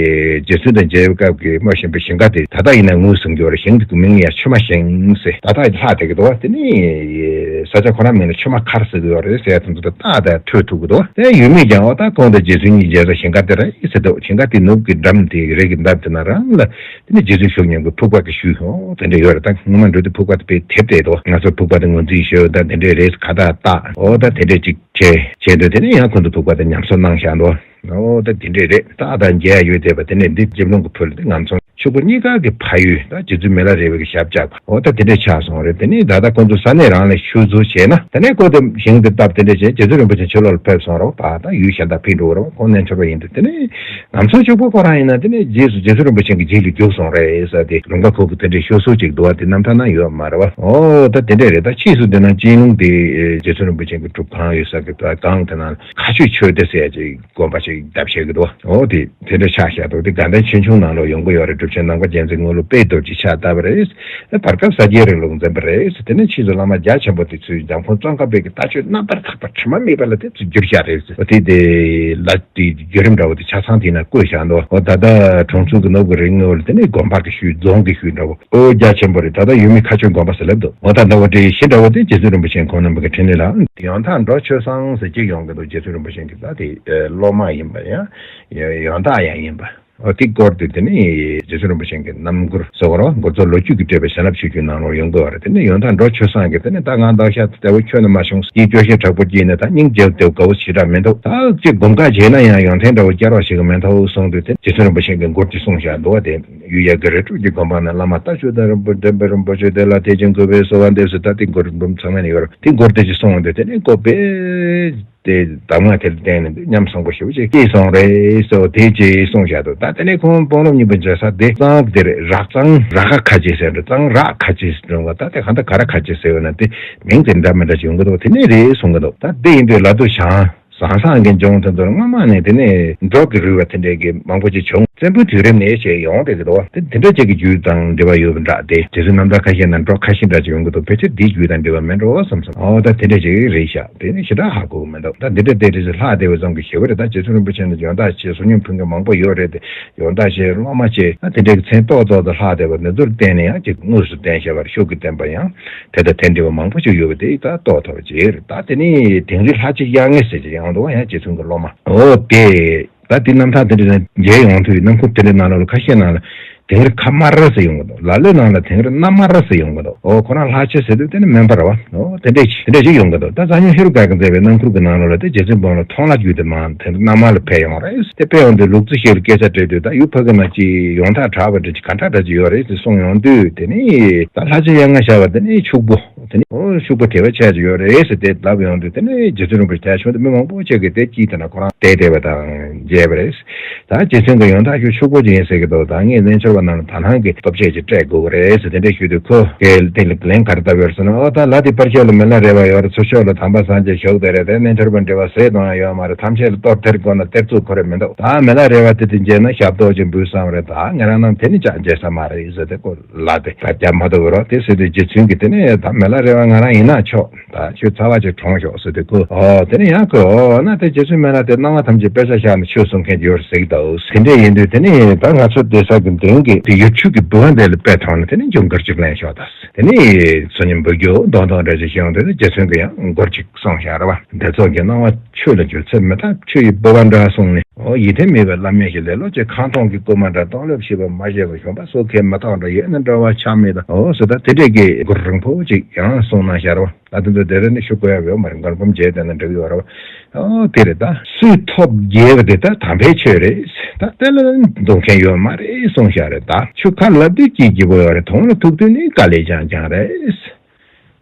རྗེ་བཙུན་དང་མཇལ་བའི་སྐབས་ཀྱི་སྨོ་ཤིང་པའི་ཞིང་ཁ་དེ་ད་ལྟ་ཡིན་ན་ངོས་བཟུང་གི་ཡོད་རེད། ཞིང་དེ་གི་མིང་ཡང་ཆུ་མ་ཞིང་ཟེར་ད་ལྟ་ལྷག་བསྡད་ཀྱི་འདུག་བ། དེ་ནས་ས་ཆ་ཁོ་རང་མིང་ལ་ཆུ་མ་མཁར་ཟེར་གི་ཡོད་རེད་ཟེར་ཡ་དེ་ཚོ་ད་ལྟ་ད་ཐོས་ཐུབ་ཀྱི་འདུག་བ། དེ་ཡུལ་མིས་ཀྱང་ཨོ་ད་ཁོང་དང་རྗེ་བཙུན་གཉིས་མཇལ་ས་ཞིང་ཁ་དེ་རེད་ཟེར་འདུག་ཞིང་ཁ་དེ་ནུབ་ཀྱི་འགྲམ་དེ་རི་གི་འདབས་དེ་ན་རང་ལ་དེ་ནས་རྗེ་བཙུན་ཤུགས་སྙོམས་ཀྱི་ཕུག་པ་གི་ཤུལ་ཨོ་དེ་འདྲ་ཡོད་རེད། ད་སྔོན་མ་འགྲོ་དུས་ཕུག་པ་དེ་དཔེ་དེབ་བལྟས་འདུག་ང་ཚོ་ཕུག་པ་དེ་ངོས་འཛིན་ཞུས་ད་དེ་འདྲས་རེད་ཁ་བཏགས་བཏགས་ཨོ་ད་དེ་འདྲས་ཅིག་བྱས་བྱས་འདུག་དེ་ནས་ཡང་ཁོང་ཚོ་ཕུག་པ་དེ་ཉམས་གསོ་གནང་བཞག་འདུག་ཨོ་ད་དེ་འདྲས་རེད། ད་ད་མཇལ་ཡ་ཡོད་བསྡད་པ་དེ་ནས་འདི་སྤྱི་ལུང་གི་ཕུ་ལ་དེ་ངམ་ཚང་ཕྱུག་པོ་གཉིས་ཀ་གི་ཕ་ཡུལ་ད་རྗེ་བཙུན་མི་ལ་རས་པའི་གི་ཞབས་བཅགས་པ་ཨོ་ད་དེ་འདྲས་ཆགས་སོང་རེད། དེ་ནས་ད་ལྟ་ཁོང་ཚོ་ས་གནས་རང་ལ་ཤུལ་འཛུལ་བྱས་ན་དེ་ནས་ཁོ་དེ་ཞིང་དེ་བཏབ་དེ་འདྲས་བྱས་རྗེ་བཙུན་རིན་པོ་ཆེ་ཕྱི་ལོགས་ལ་ཕེབས་སོང་རོགས་ད་ད་ཡུལ་གཞན་དག་ཕེབས་འགྲོ་རོགས་ཁོང་རྣལ་འབྱོར་པ་ཡིན་དུས་དེ་ནས་ངམ་ཚང་ཕྱུག་པོ་ཁོ་རང་ཡིན་ན་དེ་ནས་རྗེས་སུ་རྗེ་བཙུན་རིན་པོ་ཆེ་གི་རྗེས་ལ་རྒྱུགས་སོང་རེད་ཟེར་ཏེ་ལུང་པ་ཁོག་གི་དེ་འདྲའི་ཤོད་སྲོལ་ཅིག་འདུག་བ། དེ་རྣམ་ཐར་ན་ཡོད་མ་རེད་བ། ཨོ་ད་དེ་འདྲས་རེད། ད་ཕྱིས་སུ་དེ་ན་སྤྱི་ལུང་དེ་རྗེ་བཙུན་རིན་པོ་ཆེ་གི་སྒྲུབ་ཁང་ཡོད་ས་གི་ད་སྒང་དེ་ན་མཁའ་སྤྱོད་ཆོས་སྡེ་ཟེར་ཡ་ཅིག་དགོན་པ་ཅིག་བཏབ་བྱས་གི་འདུག་ཨོ་དེ་དེ་འདྲ་ཆགས་བཞག་འདུག་དེ་དགའ་ལྡན་ཆོས་འབྱུང་ནང་ལོགས་ཡོང་གི་ཡོད་རེད། གྲུབ་ཆེན་ནམ་མཁའ་རྒྱལ་མཚན་དངོས་ལུགས་དཔལ་རྡོ་རྗེ་ཕྱག་བཏབ་པ་རེད། བར་སྐབས་ས་སྐྱའི་རིང་ལུགས་འཛིན་པ་རེད། དེ་ནས་ཕྱིས་སུ་བླ་མ་རྒྱ་ཆེན་པོ་དེ་ཚུར་འཇམ་མགོན་ཙོང་ཁ་པའི་གི་ལྟ་སྤྱོད་རྣམ་པར་དག་པ་དྲི་མ་མེད་པ་ལ་དེ་ཚུར་བསྒྱུར་བཞག་རེད། ཨོ་དེ་དེ་ལ་དེ་བརྒྱུད་རིམ་འདྲ་བོ་དེ་ཆ་ཚང་དེ་ན་བཀོད་བཞག་འདུག་ཨོ་ད་ལྟ་གྲོང་ཚོ་གི་ནུབ་གི་རི་ངོས་ལ་དེ་ནས་དགོན་པ་གི་ཤུལ་རྫོང་གི་ཤུལ་འདྲ་བོ། ཨོ་རྒྱ་ཆེན་པོ་རེད། ད་ལྟ་ཡུལ་མི་མཁའ་སྤྱོད་དགོན་པ་ཟེར་ལབ་འདུག་ཨོ་ད་ཟླ་བ་བཀྲ་ཤིས་འདྲ་བོ་དེ་རྗེ་བཙུན་རིན་པོ་ཆེ་ཁོང་རྣམ་པ་གི་འཕྲིན་ལས་ལ་ཡོན་བདག་འབྲོ་ཆོས་བཟང་ཟེར་གཅིག་ཡོང་གི་འདུག་རྗེ་བཙུན་རིན་པོ་ཆེ་གི་ད་དེ་སློབ་མ་ཡིན་པ་ཡང་ཡོན་བདག་ཡང་ཡིན་པ། ཨོ་དེ་སྐོར་དེ་དེ་ནི་རྗེ་བཙུན་རིན་པོ་ཆེ་གི་རྣམ་མགུར་ཟེར་བ་རོ་མགུར་མཚོ་ལོ་རྒྱུས་ཀྱི་སྤྲོས་པའི་བྱིན་རླབས་ཆོས་བརྒྱུད་ནང་ལོགས་ཡོང་གི་བ་རེད། དེ་ནི་ཡོན་བདག་འབྲོ་ཆོས་བཟང་གི་དེ་ནི་ད་ང་བདག་ཤ་ལྟ་བུ་ཁྱོད་ནི་མ་བྱུང་སྐྱིད་སྐྱོ་ཤས་དྲག་པོ་སྐྱིད་ནི་ད་སྙིང་རྗེ་བདེ་དགའ་བོ་ཞེ་དྲག་མི་འདུག་ད་ཅིག་སྒོམ་ཁ་བྱས་ན་ཡང་ཡོན་ཏན་འདྲ་བོ་སྐྱེ་རོགས་ཞིག་མི་འདུག་གསུངས་དུས་དེ་རྗེ་བཙུན་རིན་པོ་ཆེ་གི་མགུར་དེ་གསུངས་བཞག་འདུག་བ། དེ། གཡུ་ཡལ་གྱི་རི་ཁྲོད་ཀྱི་དགོན་པ་ན། བླ་མ་རྟ་མཆོག་དང་རིན་པོ་འདྲེན་པའི་རིན་པོ་ཆེ་དེ་ལ་དད་ཅིང་གུས་པས་གསོལ་བ་འདེབས་སོ། ད་དེ་མགུར་འབུམ་ཚང་མ་ནས་ཡོད་རེད། དེ་མགུར་དེ་ཅིག་གསུངས་འདུག་དེ་ནས་ཀོ་པས་དེ་གདམས་ངག་དེ་ལ་བརྟེན་ནས་འདི་ཉམས་བཟང་པོ་ཞེ་པོ་ཅིག་སྐྱེས་སོང་རེད་ཟེར་བ་དེ་ཅིག་གསུངས་བཞག་འདུག་ད་དེ་ནས་ཁོང་དཔོན་སློབ་གཉིས་པོ་མཇལ་ས་དེ་གཙང་དེ་རེད། རག་གཙང་རག་ག་ཁ་ཆེ་ཟེར་འདུག་གཙང་རག་ཁ་ཆེ་ཟེར་འདུག་ད་དེ་ག་འདྲ་ག་ར་ཁ་ཆེ་ཟེར་བ་ན་དེ་མིང་དེ་འདྲ་མི་འདྲ་ཅིག་ཡོང་གི་འདུག་དེ་ནས་རེད་གསུང་གི་འདུག་ད་དེ་ཡིན་དུས་ལ་དུ་བྱང་། ཟང་ཟང་གི་ལྗོངས་དེ་ཚོར་སྔ་མ་ནས་དེ་ནས་འབྲོག་གི་རུས་པ་དེ་འདྲས་ཀྱི་མང་པོ་ཅིག་བྱུང་། བཙན་པོའི་དུས་རིམ་ནས་བྱས་ཡོང་དེ་གི་འདུག་དེ་དེ་འདྲ་ཅིག་གི་རྒྱུད་དང་འབྲེལ་བ་ཡོད་པ་འདྲ་སྟེ། རྗེ་བཙུན་རྣམ་ཐར་ཁ་ཤས་ན་འབྲོག་ཁ་ཤས་འདྲ་ཅིག་ཡོང་གི་འདུག་ཕལ་ཆེར་འདིའི་རྒྱུད་དང་འབྲེལ་བ་མེད་འགྲོ་བསམ་སོང་། ཨོ་ད་དེ་འདྲ་ཅིག་རེད་ཤག་དེ་ནི་ཞེ་དྲག་ཧ་གོ་གི་མི་འདུག་ད་འདི་འདྲ་དེ་འདྲ་ཅིག་ལྷག་བསྡད་པ་ཙམ་གྱིས་ཞེ་པོ་རེད། ད་རྗེ་བཙུན་རིན་པོ་ཆེ་ནི་ཡོན་བདག་ཆེ་བསོད་སྙོམས་ཕུལ་མཁན་མང་པོ་ཡོད་རེད་དེ། ཡོན་བདག་ཆེ་སློབ་མ་ཆེ་ད་དེ་འདྲའི་མཚན་ཏོག་ཏོག་ཏུ་ལྷག་བསྡད་པ་འདི་ཚོར་བརྟེན་ནས་ཡང་ཅིག་དངོས་སུ་བསྟན་བཞག་པར་ཤུགས་ཀྱིས་བསྟན་པ་ཡང་། དེ་དང་དེ་འདྲ་བ་མང་པོ་ཞིག་ཡོད་པ་དེ་ད་རྟོགས་ཐུབ་པ་ཅིག་རེད། ད་དེ་ནི་དིང་རི་ལྷ་རྗེ་གཡང་ངེ་ཟེར་གྱི་ཡང་འདུག་ཡང་རྗེ་བཙུན་གྱི་སློབ་མ། འོ་དེ། ད་དེ་རྣམ་ཐར་དེ་འདྲ་ནས་མཇལ་ཡོང་དུས་རྣམ་མགུར་དེ་འདྲའི་ནང་ལོགས་ལ་ཁ་ཤས་ནང་ལ་དིང་རི་ཁ་དམར་ཟེར་ཡོང་གི་འདུག་ལ་ལོའི་ནང་ལ་དིང་རི་གནམ་དམར་ཟེར་ཡོང་གི་འདུག་འོ་ཁོ་རང་ལྷ་རྗེ་ཟེར་དུས་དེ་ནི་སྨན་པ་རེད་བ། འོ་དེ་འདྲས་དེ་འདྲས་ཅིག་ཡོང་གི་འདུག་ད་གཙང་སྨྱོན་ཧེ་རུ་ཀ་གིས་མཛད་པའི་རྣམ་མགུར་གྱི་ནང་ལོགས་ལ་དེ་རྗེ་བཙུན་དཔོན་སློབ་མཐོང་ལ་བརྒྱུད་དེ་མ་དིང་རི་གནམ་དམར་ལ་ཕེབས་ཡོང་རེད། དེ་ཕེབས་ཡོང་དུས་ལུག་རྫི་ཞིག་ལ་སྐད་ཆ་དྲིས་དུས་ད་ཡུལ་ཕ་གི་ན་ཅིག་ཡོངས་གྲགས་གྲགས་པ་འདྲ་ཅིག་ག་འདྲ་འདྲ་ཅིག་ཡོད་རེད་ཟེར་གསུངས་ཡོང་དུས་དེ་ནི་ད་ལྷ་རྗེ་གཡང་ངེ་ཤར་བ་དེ་ནི་ཕྱུག་པོ། དེ་ནི་ཨོ་ཕྱུག་པོ་དེ་བས་ཆེ་ཅིག་ཡོད་རེད་ཟེར་དེ་ལབ་ཡོང་དུས་དེ་ནི་རྗེ་བཙུན་རིན་པོ་ཆེ་དེ་བྱུང་དུས་མི་མང་པོ་ཅིག་གིས་དེ་དཀྱིལ་དེ་ན་ཁོ་རང་བསྡད་བསྡད་པ་དང་མཇལ་བ་རེད། ད་རྗེ་བཙུན་གྱི་ཡོན་བདག་ཁྱོད་ཕྱུག་པོ་ཅིག་ཡིན་ཟེར་གི་འདུག་ད་ངས་རྣལ་འབྱོར་པ་རྣམས་ལ་དག་སྣང་གི་སྟོབས་ཆས་ཅིག་སྤྲད་དགོས་ཀྱི་རེད་ཟེར་དེ་འདྲ་ཞུས་དུས་ཁོ་དེ་ལ་ལན་ག་རེ་བཏབ་ཡོད་ཟེར་ན། ཨོ་ད་ལྷ་དེ་ཕར་ཕྱོགས་ལ་མི་ལ་རས་པ་ཡོད་རེད། ཚུར་ཕྱོགས་ལ་དམ་པ་སངས་རྒྱས་བཞུགས་བསྡད་རེད། དེ་རྣལ་འབྱོར་པ་འབྲེལ་བ་ཟེར་གཏོང་ཡ་ཡོད་མ་རེད། ཐམས་ཅད་ལ་གཏོར་ཐེར་དགོས་ན་གཏེར་ཚུགས་ཁོ་རེ་མི་འདུག་ད་མི་ལ་རས་པ་དེ་དེ་མཇལ་ན་ཞབས་ཏོག་ཅིག་འབུལ་བསམ་རེད། ད་ང་རང་རྣམས་དེ་ནི་ཅང་མཇལ་ས་མ་རེད་ཟེར་དེ་ཁོ། ལ་དེ་ད་རྒྱབ་མ་ཐུབ་རོགས་དེ་ཟེར་དུས་རྗེ་བཙུན་གྱིས་དེ་ནས་ད་མི་ལ་རས་པ་ང་རང་ཡིན་ན་ཆོག་ད་ཁྱོད་ཚ་བ་ཅིག་གྲོངས་ཤོག་ཟེར་དུས་ཁོ་ཨོ་དེ་ནས་ཡང་ཁོ་ཨོ་ན་དེ་རྗེ་བཙུན་མི་ལ་དེ་སྣང་བ་ཐམས་ཅད་དཔེ་ཆ་བཞག་ནས་ཆོས་གསུང་མཁན་ཡོད་ཟེར་གྱི་འདུག་དེ་འདྲས་ཡིན་དུས་དེ་ནས་ད་ང་ཚོ་སྡོད་ས་གི་མདུན་གྱི་དེ་ཡུལ་ཆུ་གི་སྦུག་པ་འདི་ལ་དཔེ་ཐོག་ནས་དེ་ནས་ཁྱོད་མགུར་ཅིག་ལེན་ཤོག་ད་ཟེར། དེ་ནས་ཚོ་ཉིན་འབུལ་རྒྱུ་མདོག་མདོག་འདྲ་ཅིག་བྱུང་དེ་ནས་རྗེ་བཙུན་གྱིས་ཡང་མགུར་ཅིག་གསུངས་བཞག་རེད་བ། འདི་ཚོགས་ཀྱི་སྣང་བ་ཆོས་ལ་འགྱུར་ཚེ་མི་རྟག་ཆུ་ཡི་སྦུག་པ་འདྲ་གསུངས་ནས། ཨོ་ཡིད་བརྟན་མེད་པའི་བླ་མེད་ཀྱི་ལེ་ལོ་ཅན་ཁང་སྟོང་གི་རྐུན་མ་འདྲ་སྟོང་ལེབ་ཤེས་པ་མ་ཤེས་པ་གཞོན་པ་སོ་ཁའི་མི་རྟག་འདྲ་ཡོད་ན་འདྲ་བ་ཆགས་མེད་དང་ཨོ་ཟེར་ད་དེ་འདྲས་ཀྱི་མགུར་རིང་པོ་ཅིག་ཡང་གསུངས་གནང་བཞག་རོ། ད་དེ་ཚོ་དེ་རིང་ནས་ཞུ་དགོས་ཡ་ཡོད་མ་རེད། མགུར་འབུམ་བརྒྱད་བསྡད་ན་འགྲིག་ཡོད་རེད། ཨོ་དེ་རེད་ད། སུས་ཐོབ་རྒྱལ་བ་དེ་ད་དམ་པའི་ཆོས་རེད། ད་དེ་ལ་འདུག་མཁན་ཡོད་མ་རེད་གསུངས་བཞག་རེད་ད། ཆུ་ཁ་ལབ་དུས་སྐྱིད་སྐྱིད་པོ་ཡོད་རེད། དོང་ལ་ཐུག་དུས་ནི་དཀའ་ལས་རྐྱང་རྐྱང་རེད།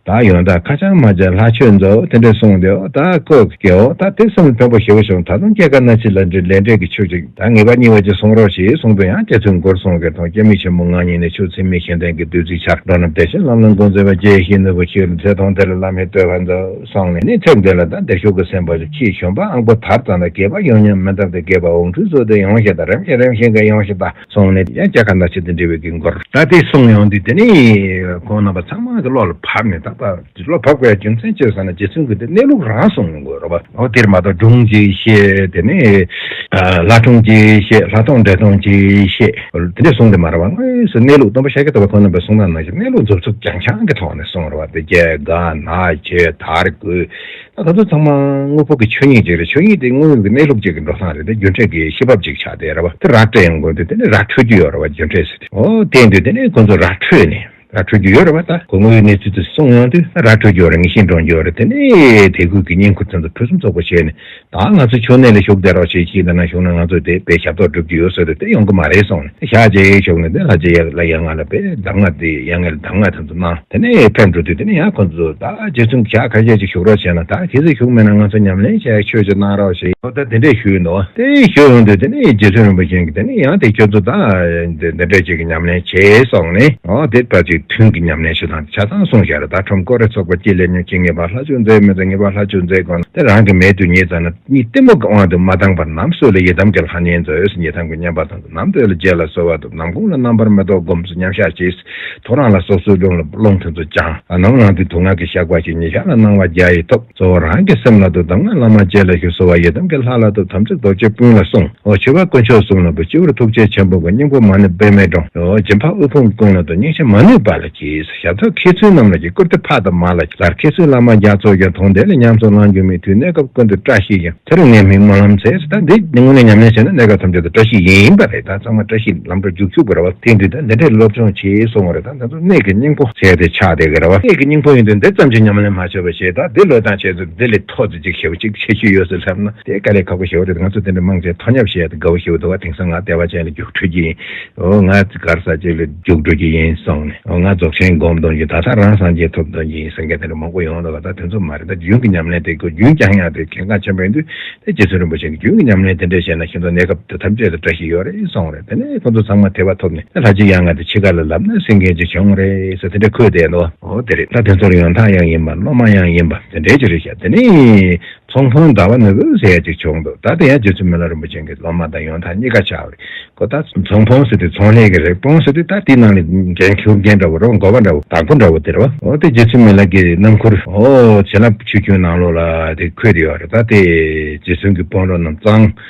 ད་ཡོན་བདག་ཁ་བྱང་མ་བྱ་ལྷ་ཆོས་མཛོད་དེ་འདྲས་གསུངས་ཏེ། ཨོ་ད་ཁོ་གི་ཨོ་ད་དེ་སེམས་ཕན་པོ་ཞེ་པོ་བྱུང་། ད་དུང་སྐྱེ་རྒ་ན་འཆི་ལ་འདྲི་ལས་འབྲས་ཀྱི་ཆོས་ཅིག་ད་ངེས་པ་རྙེད་པ་ཅིག་གསུང་རོགས་ཞེས་གསུངས་དུས། ཡང་རྗེ་བཙུན་མགུར་གསུངས་ཀྱི་དང་། སྐྱེ་མེད་ཆེན་པོ་ངང་ཉིད་ནས། ཆོས་ཚད་མེད་གཞན་ལྡན་གྱི། བདུད་རྩི་ཆར་འགྲོ་རྣམས་བདེ་ཞིང་ལམ་ལ་འགོང་མཛད་པ། དགྱེས་ཤིང་ནོར་བུ་ཁྱེད་ཚེ་ཐུང་དེ་ལ་བླ་མེད་བསྟོད་པར་མཛོད་གསུངས་ནས། ནི་ཚེ་འདི་ལ་ད་བདེ་མཆོག་གི་སེམས་དཔའ་ཁྱེད་གཞོན་པ་ཨང་པོ་དར་ཙམ་ལ། རྒས་པ་ཡོང་སྙམ་མི་འདོད་དེ། རྒས་པ་འོང་འཁྲུལ་བཟོས་ཏེ་ཡོང་ཞེས་དང་། རིམ་བཞིན་རིམ་བཞིན་གྱི་ཡོང་ཞེས་དང་གསུངས་ནས། ཡང་སྐྱེ་རྒ་ན་འཆི་དང་འབྲེལ་བའི་གི་མགུར་ད་དེ་གསུངས་ཡོང་དུས། དེ་ནས་ཁོང་རྣམ་པ་ཚང་མ་གི་བློ་ལ་བབས་ནས། ད་ལྟ་བློ་བབས་དགོས་ཡ་རྒྱུ་མཚན་ཅི་ཟེར་ན། རྗེ་བཙུན་གྱིས་དེ་གནས་ལུགས་རང་གསུངས་ཡོང་དགོས་རེད་པ། འོ་དེར་མ་གཏོགས་སྒྲུང་ཅིག་བཤད། དེ་ནས་ལྷ་སྒྲུང་ཅིག་བཤད། ལྷ་སྒྲུང་འདྲེ་སྒྲུང་ཅིག་བཤད། དེ་འདྲ་གསུངས་དེ་མ་རེད་པ། དངོས་སུ་གནས་ལུགས་སྟོན་པ་ཤཱཀྱ་ཐུབ་པ་ཁོང་རྣམ་པས་གསུངས་སྟངས་ནང་བཞིན་གནས་ལུགས་མཛུབ་ཚུགས་རྒྱང་རྐྱང་གི་ཐོག་ནས་གསུངས་རེད་པ། དེ་སྐྱེ་རྒ་ན་འཆི་དར་རྒུད། ད་ད་ཚོ་ཚང་མ་དངོས་པོ་གི་ཆོས་ཉིད་ཅིག་རེད། ཆོས་ཉིད་དེ་དངོས་ཡོད་ཀྱི་གནས་ལུགས་ཅིག་གི་འགྲོ་སྟངས་རེད། དེ་རྒྱུ་འབྲས་ཀྱི་ཤེས་བབ་ཅིག་ཆགས་བསྡད་རེད་པ། དེ་ར་སྤྲད་ཡོང་དགོས་དུས། དེ་ནས་ར་འཕྲོད་རྒྱུ་ཡོད་རེད་པ། རྒྱུ་འབྲས་ཟེར་དུས། འོ་དེ་ཡིན་དུས་དེ་ནས་ཁོང་ཚོ་ར་འཕྲོད་ནས། ར་འཕྲོད་རྒྱུ་ཡོད་རེད་པ། ད་ཁོ་དངོས་ཡོད་གནས་ཚུལ་དེ་གསུངས་ཡོང་དུས། ར་འཕྲོད་རྒྱུ་ཡོད་རེད། ངེས་ཤེས་འདྲོངས་རྒྱུ་ཡོད་རེད། དེ་ནས་དད་གུས་ཀྱི་བསྙེན་བཀུར་དེ་ཚོ་ཕུན་སུམ་ཚོགས་པོ་བྱས་ནས། ད་ང་ཚོ་ཆོས་གནས་ལ་བཞུགས་བསྡད་རོགས་བྱེད་ཅིག་དང་ན་བཞུགས་ན་ང་ཚོ་དེ་དཔེ་ཞབས་ཏོག་སྒྲུབ་རྒྱུ་ཡོད་ཟེར་དུས། དེ་ཡོང་གི་མ་རེད་གསུངས་ནས། ཞག་གཅིག་བཞུགས་ནས། དེ་ལྷ་རྗེ་ཡ་ལ་ཡ་ང་ལ་དཔེ་གདམས་ངག་དེ་ཡ་ང་ལ་གདམས་ངག་དེ་ཚོ་གནང་། དེ་ནས་ཕེབས་འགྲོ་དུས། དེ་ནས་ཡང་ཁོ་ཚོ་ད་རྗེ་བཙུན་ཞག་ཁ་ཤས་ཅིག་བཞུགས་རོགས་བྱས་ན། ད་གལ་སྲིད་བཞུགས་མེད་ན་ང་ཚོ་ཉམས་ལེན་བྱས་ཆོས་ཅིག་གནང་རོགས་ཞེས། འོ་ད་དེ་འདྲས་ཞུས་འདུག། དེ་ཞུས་ཡོང་དུས། དེ་ནས་རྗེ་བཙུན་རིན་པོ་ཆེ་གིས་དེ་ནས་ཡང་དེ་ཁྱོད་ཚོ་ད་འདི་འདི་འདྲས་ཅིག་གི་ཉམས་ལེན་བྱེད་གསུངས་ནས། འོ་དེ་ད་ཅིག་ཐུན་གྱི་ཉམས་ལེན་ཞུ་སྟངས་ཆ་ཚང་གསུངས་བཞག་རེད། ད་ཁྲོམ་སྐོར་རེ་ཚོགས་པ་སྤྱི་ལས་ཉོན་ཅི་ངེས་པ་ལྷ་ཆོས་མཛད་མི་མཛད། ངེས་པ་ལྷ་ཆོས་མཛད་དགོས་ན། དེ་རང་གི་མལ་དུ་ཉལ་ཙམ་ན། གཉིད་གཏི་མུག་གི་དབང་དུ་མ་བཏང་བར། ནམ་སྲོད་ལ་ཡི་དམ་གྱི་ལྷ་བསྙེན་མཛོད་ཟེར། ཡི་དམ་གྱི་བསྙེན་པ་དང་། ནམ་སྟོད་ལ་རྗེ་ལ་གསོལ་བ་འདེབས། ནམ་གུང་ལ་རྣམ་པར་མི་རྟོག་སྒོམ་ཚུལ་མཉམ་བཞག་བྱས། ཐོ་རངས་ལ་སོ་སོའི་རླུང་ལ་རླུང་དེ་ཚོ་སྦྱང་། ནམ་ལངས་དུས་དུག་ལྔ་གི་བཤགས་པ་བྱས། ཉི་ཤར་ལ་སྣང་བ་བརྒྱ་ཡི་ཐོབ། གཙོ་བོ་རང་གི་སེམས་ལ་འདུད། གདམས་ངག་བླ་མ་རྗེ་ལ་ཞུ། གསོལ་བ་ཡི་དམ་གྱི་ལྷ་ལ་འདུད། དམ་ཚིག་རྡོ་རྗེའི་སྤུན་ལ་སྲུངས། འོ་མཆོད་པ་དཀོན་མཆོག་གསུམ་ལ་འབུལ། སྤྱི་བོར་ཐུགས་རྗེ་ཆེན་པོ་བསྐུམ། སྙིང་པོ་མ་ནུབ་པདྨས་དྲངས། འོ་སྦྱིན་པ་དབུལ་ཕོངས་ཀུན་ལ་འདུད། སྙིང་རྗེ་མ་ནུབ་པ་ལ་གྱིས། ཞབས་ཏོག་མཁས་བཙུན་རྣམས་ལ་གྱིས། བཀུར་སྟི་ཕ་དང་མ་ལ་གྱིས། ལར་མཁས་བཙུན་བླ་མ་རྒྱ་མཚོ་ཀྱང་། དུང་ལྡན་ལ་ཉམས་སུ་བླང་རྒྱུ་མེད། དུས་གནས་སྐབས་ཀུན་ཏུ་བཀྲ་ཤིས་ཤིང་། དེར་ངས་མི་སྨོན་ལམ་འཚལ། ད་འདི་དངོས་གནས་ཉམས་ལེན་བྱས་ན་གནས་སྐབས་ཐམས་ཅད་དུ་བཀྲ་ཤིས་ཡིན་པ་རེད། ད་ཚང་མ་བཀྲ་ཤིས་ལམ་འགྲོ་རྒྱུག་ཆོག་པ་རེད་བ། དེ་འདི་ད་འདི་འདྲའི་སློབ་སྦྱོང་བྱེད་གསུང་བ་རེད། ད་ད་ཚོ་གནད་ཀྱི་སྙིང་པོ་ཟེར་དེ་ཆགས་བསྡད་ཀྱི་རེད་བ། གནད་ཀྱི་སྙིང་པོ་ཡིན་དུས་འདི་ཙམ་གྱིས་ཉམས་ལེན་མ་བྱས་པ་བྱས། ད་འདི་བློས་བཏང་བྱས་ཚུལ་འདི་ལས་མཐོ་ཙམ་ཅིག་ཞེ་པོ་ཅིག་ཁྱད་ཆོས་ཡོད་ཟེར་ལབ་ན། དེ་དཀའ་ལས་ཁག་པོ་ཞེ་པོ་རེད། ང་ཚོ་དེ་འདྲ་མང་ཆེ་མཐོ་སྙབ་བྱས་ཏེ་དགའ་བོ་ཞེ་པོ་འདུག་བ། དེང་སང་ང་བདེ་བ་ཅན་ལ་རྒྱུགས་འགྲོ་གི་ཡིན། འོ་ང་གར་ས་ཅིག་ལ་རྒྱུགས་འགྲོ་གི་ཡིན་གསུངས་ནས། འོ་ང་རྫོགས་ཆེན་སྒོམ་འདོན་གྱི། ད་ལྟ་རང་སངས་རྒྱས་ཐོབ་འདོན་གྱི་ཡིན་ཟེར་མཁན་དེ་འདྲ་མང་པོ་ཡོང་འདུག་བ། ད་དེ་ཚོ་མ་རེད། ད་རྒྱུན་གྱི་ཉམས་ལེན་དེ་ཁོ་རྒྱུན་བསྐྱང་ཡག་དེ་གལ་འགངས་ཆེན་པོ་ཡིན་དུས། དེ་རྗེ་བཙུན་རིན་པོ་ཆེ་གིས་རྒྱུན་གྱི་ཉམས་ལེན་དེ་འདྲ་བྱས་ན་ཁྱེད་ཚོ་གནས་སྐབས་དེ་ཐམས་ཅད་དུ་བཀྲ་ཤིས་ཡོད་རེད་གསུངས་རེད། དེ་ནས་ཁོ་ཚོ་ཚང་མ་དད་པ་ཐོབ་ནས། དེ་ལྷ་རྗེ་ཡང་ང་དེ་འཆི་ཁ་ལ་ལབ་ན་སེང་གེ་ཅིག་བྱུང་རེད་ཟེར་དེ་འདྲ་འཁོད་བསྡད་འདུག། འོ་དེ་རེད། ད་དེ་ཚོར་ཡོན་བདག་ཡང་ཡིན་པ། སློབ་མ་ཡང་ཡིན་པ་དེ་འདྲའི་ཅིག་རེད་ཤག། དེ་ནས་ཚོང་དཔོན་ཟླ་བ་ནོར་བུ་ཟེར་ཡ་ཅིག་བྱུང་འདུག། ད་དེ་ཡང་རྗེ་བཙུན་མི་ལ་རིན་པོ་ཆེ་གི་སློབ་མ་དང་ཡོན་བདག་གཉིས་ཀ་ཆགས་པ་རེད། ཁོ་ད་ཚོང་དཔོན་ཟེར་དུས་ཚོང་ལས་ཀྱི་རེད། དཔོན་ཟེར་དུས་ད་དེའི་ནང་ལ་འགན་འཁུར་མཁན་འདྲ་བོ་རེད་བ། འགོ་པ་འདྲ་བོ། བདག་པོ་འདྲ་བོ་དེ་རེད་བ། འོ་དེ་རྗེ་བཙུན་མི་ལ་གི་རྣམ་མགུར། འོ་བྱིན་རླབས་ཆུ་རྒྱུན་ནང་ལོགས་ལ་དེ་འཁོད་དེ་ཡོད་རེད། ད་དེ་རྗེ་བཙུན་གྱི་དཔོན་སློབ་རྣམས་གཙང་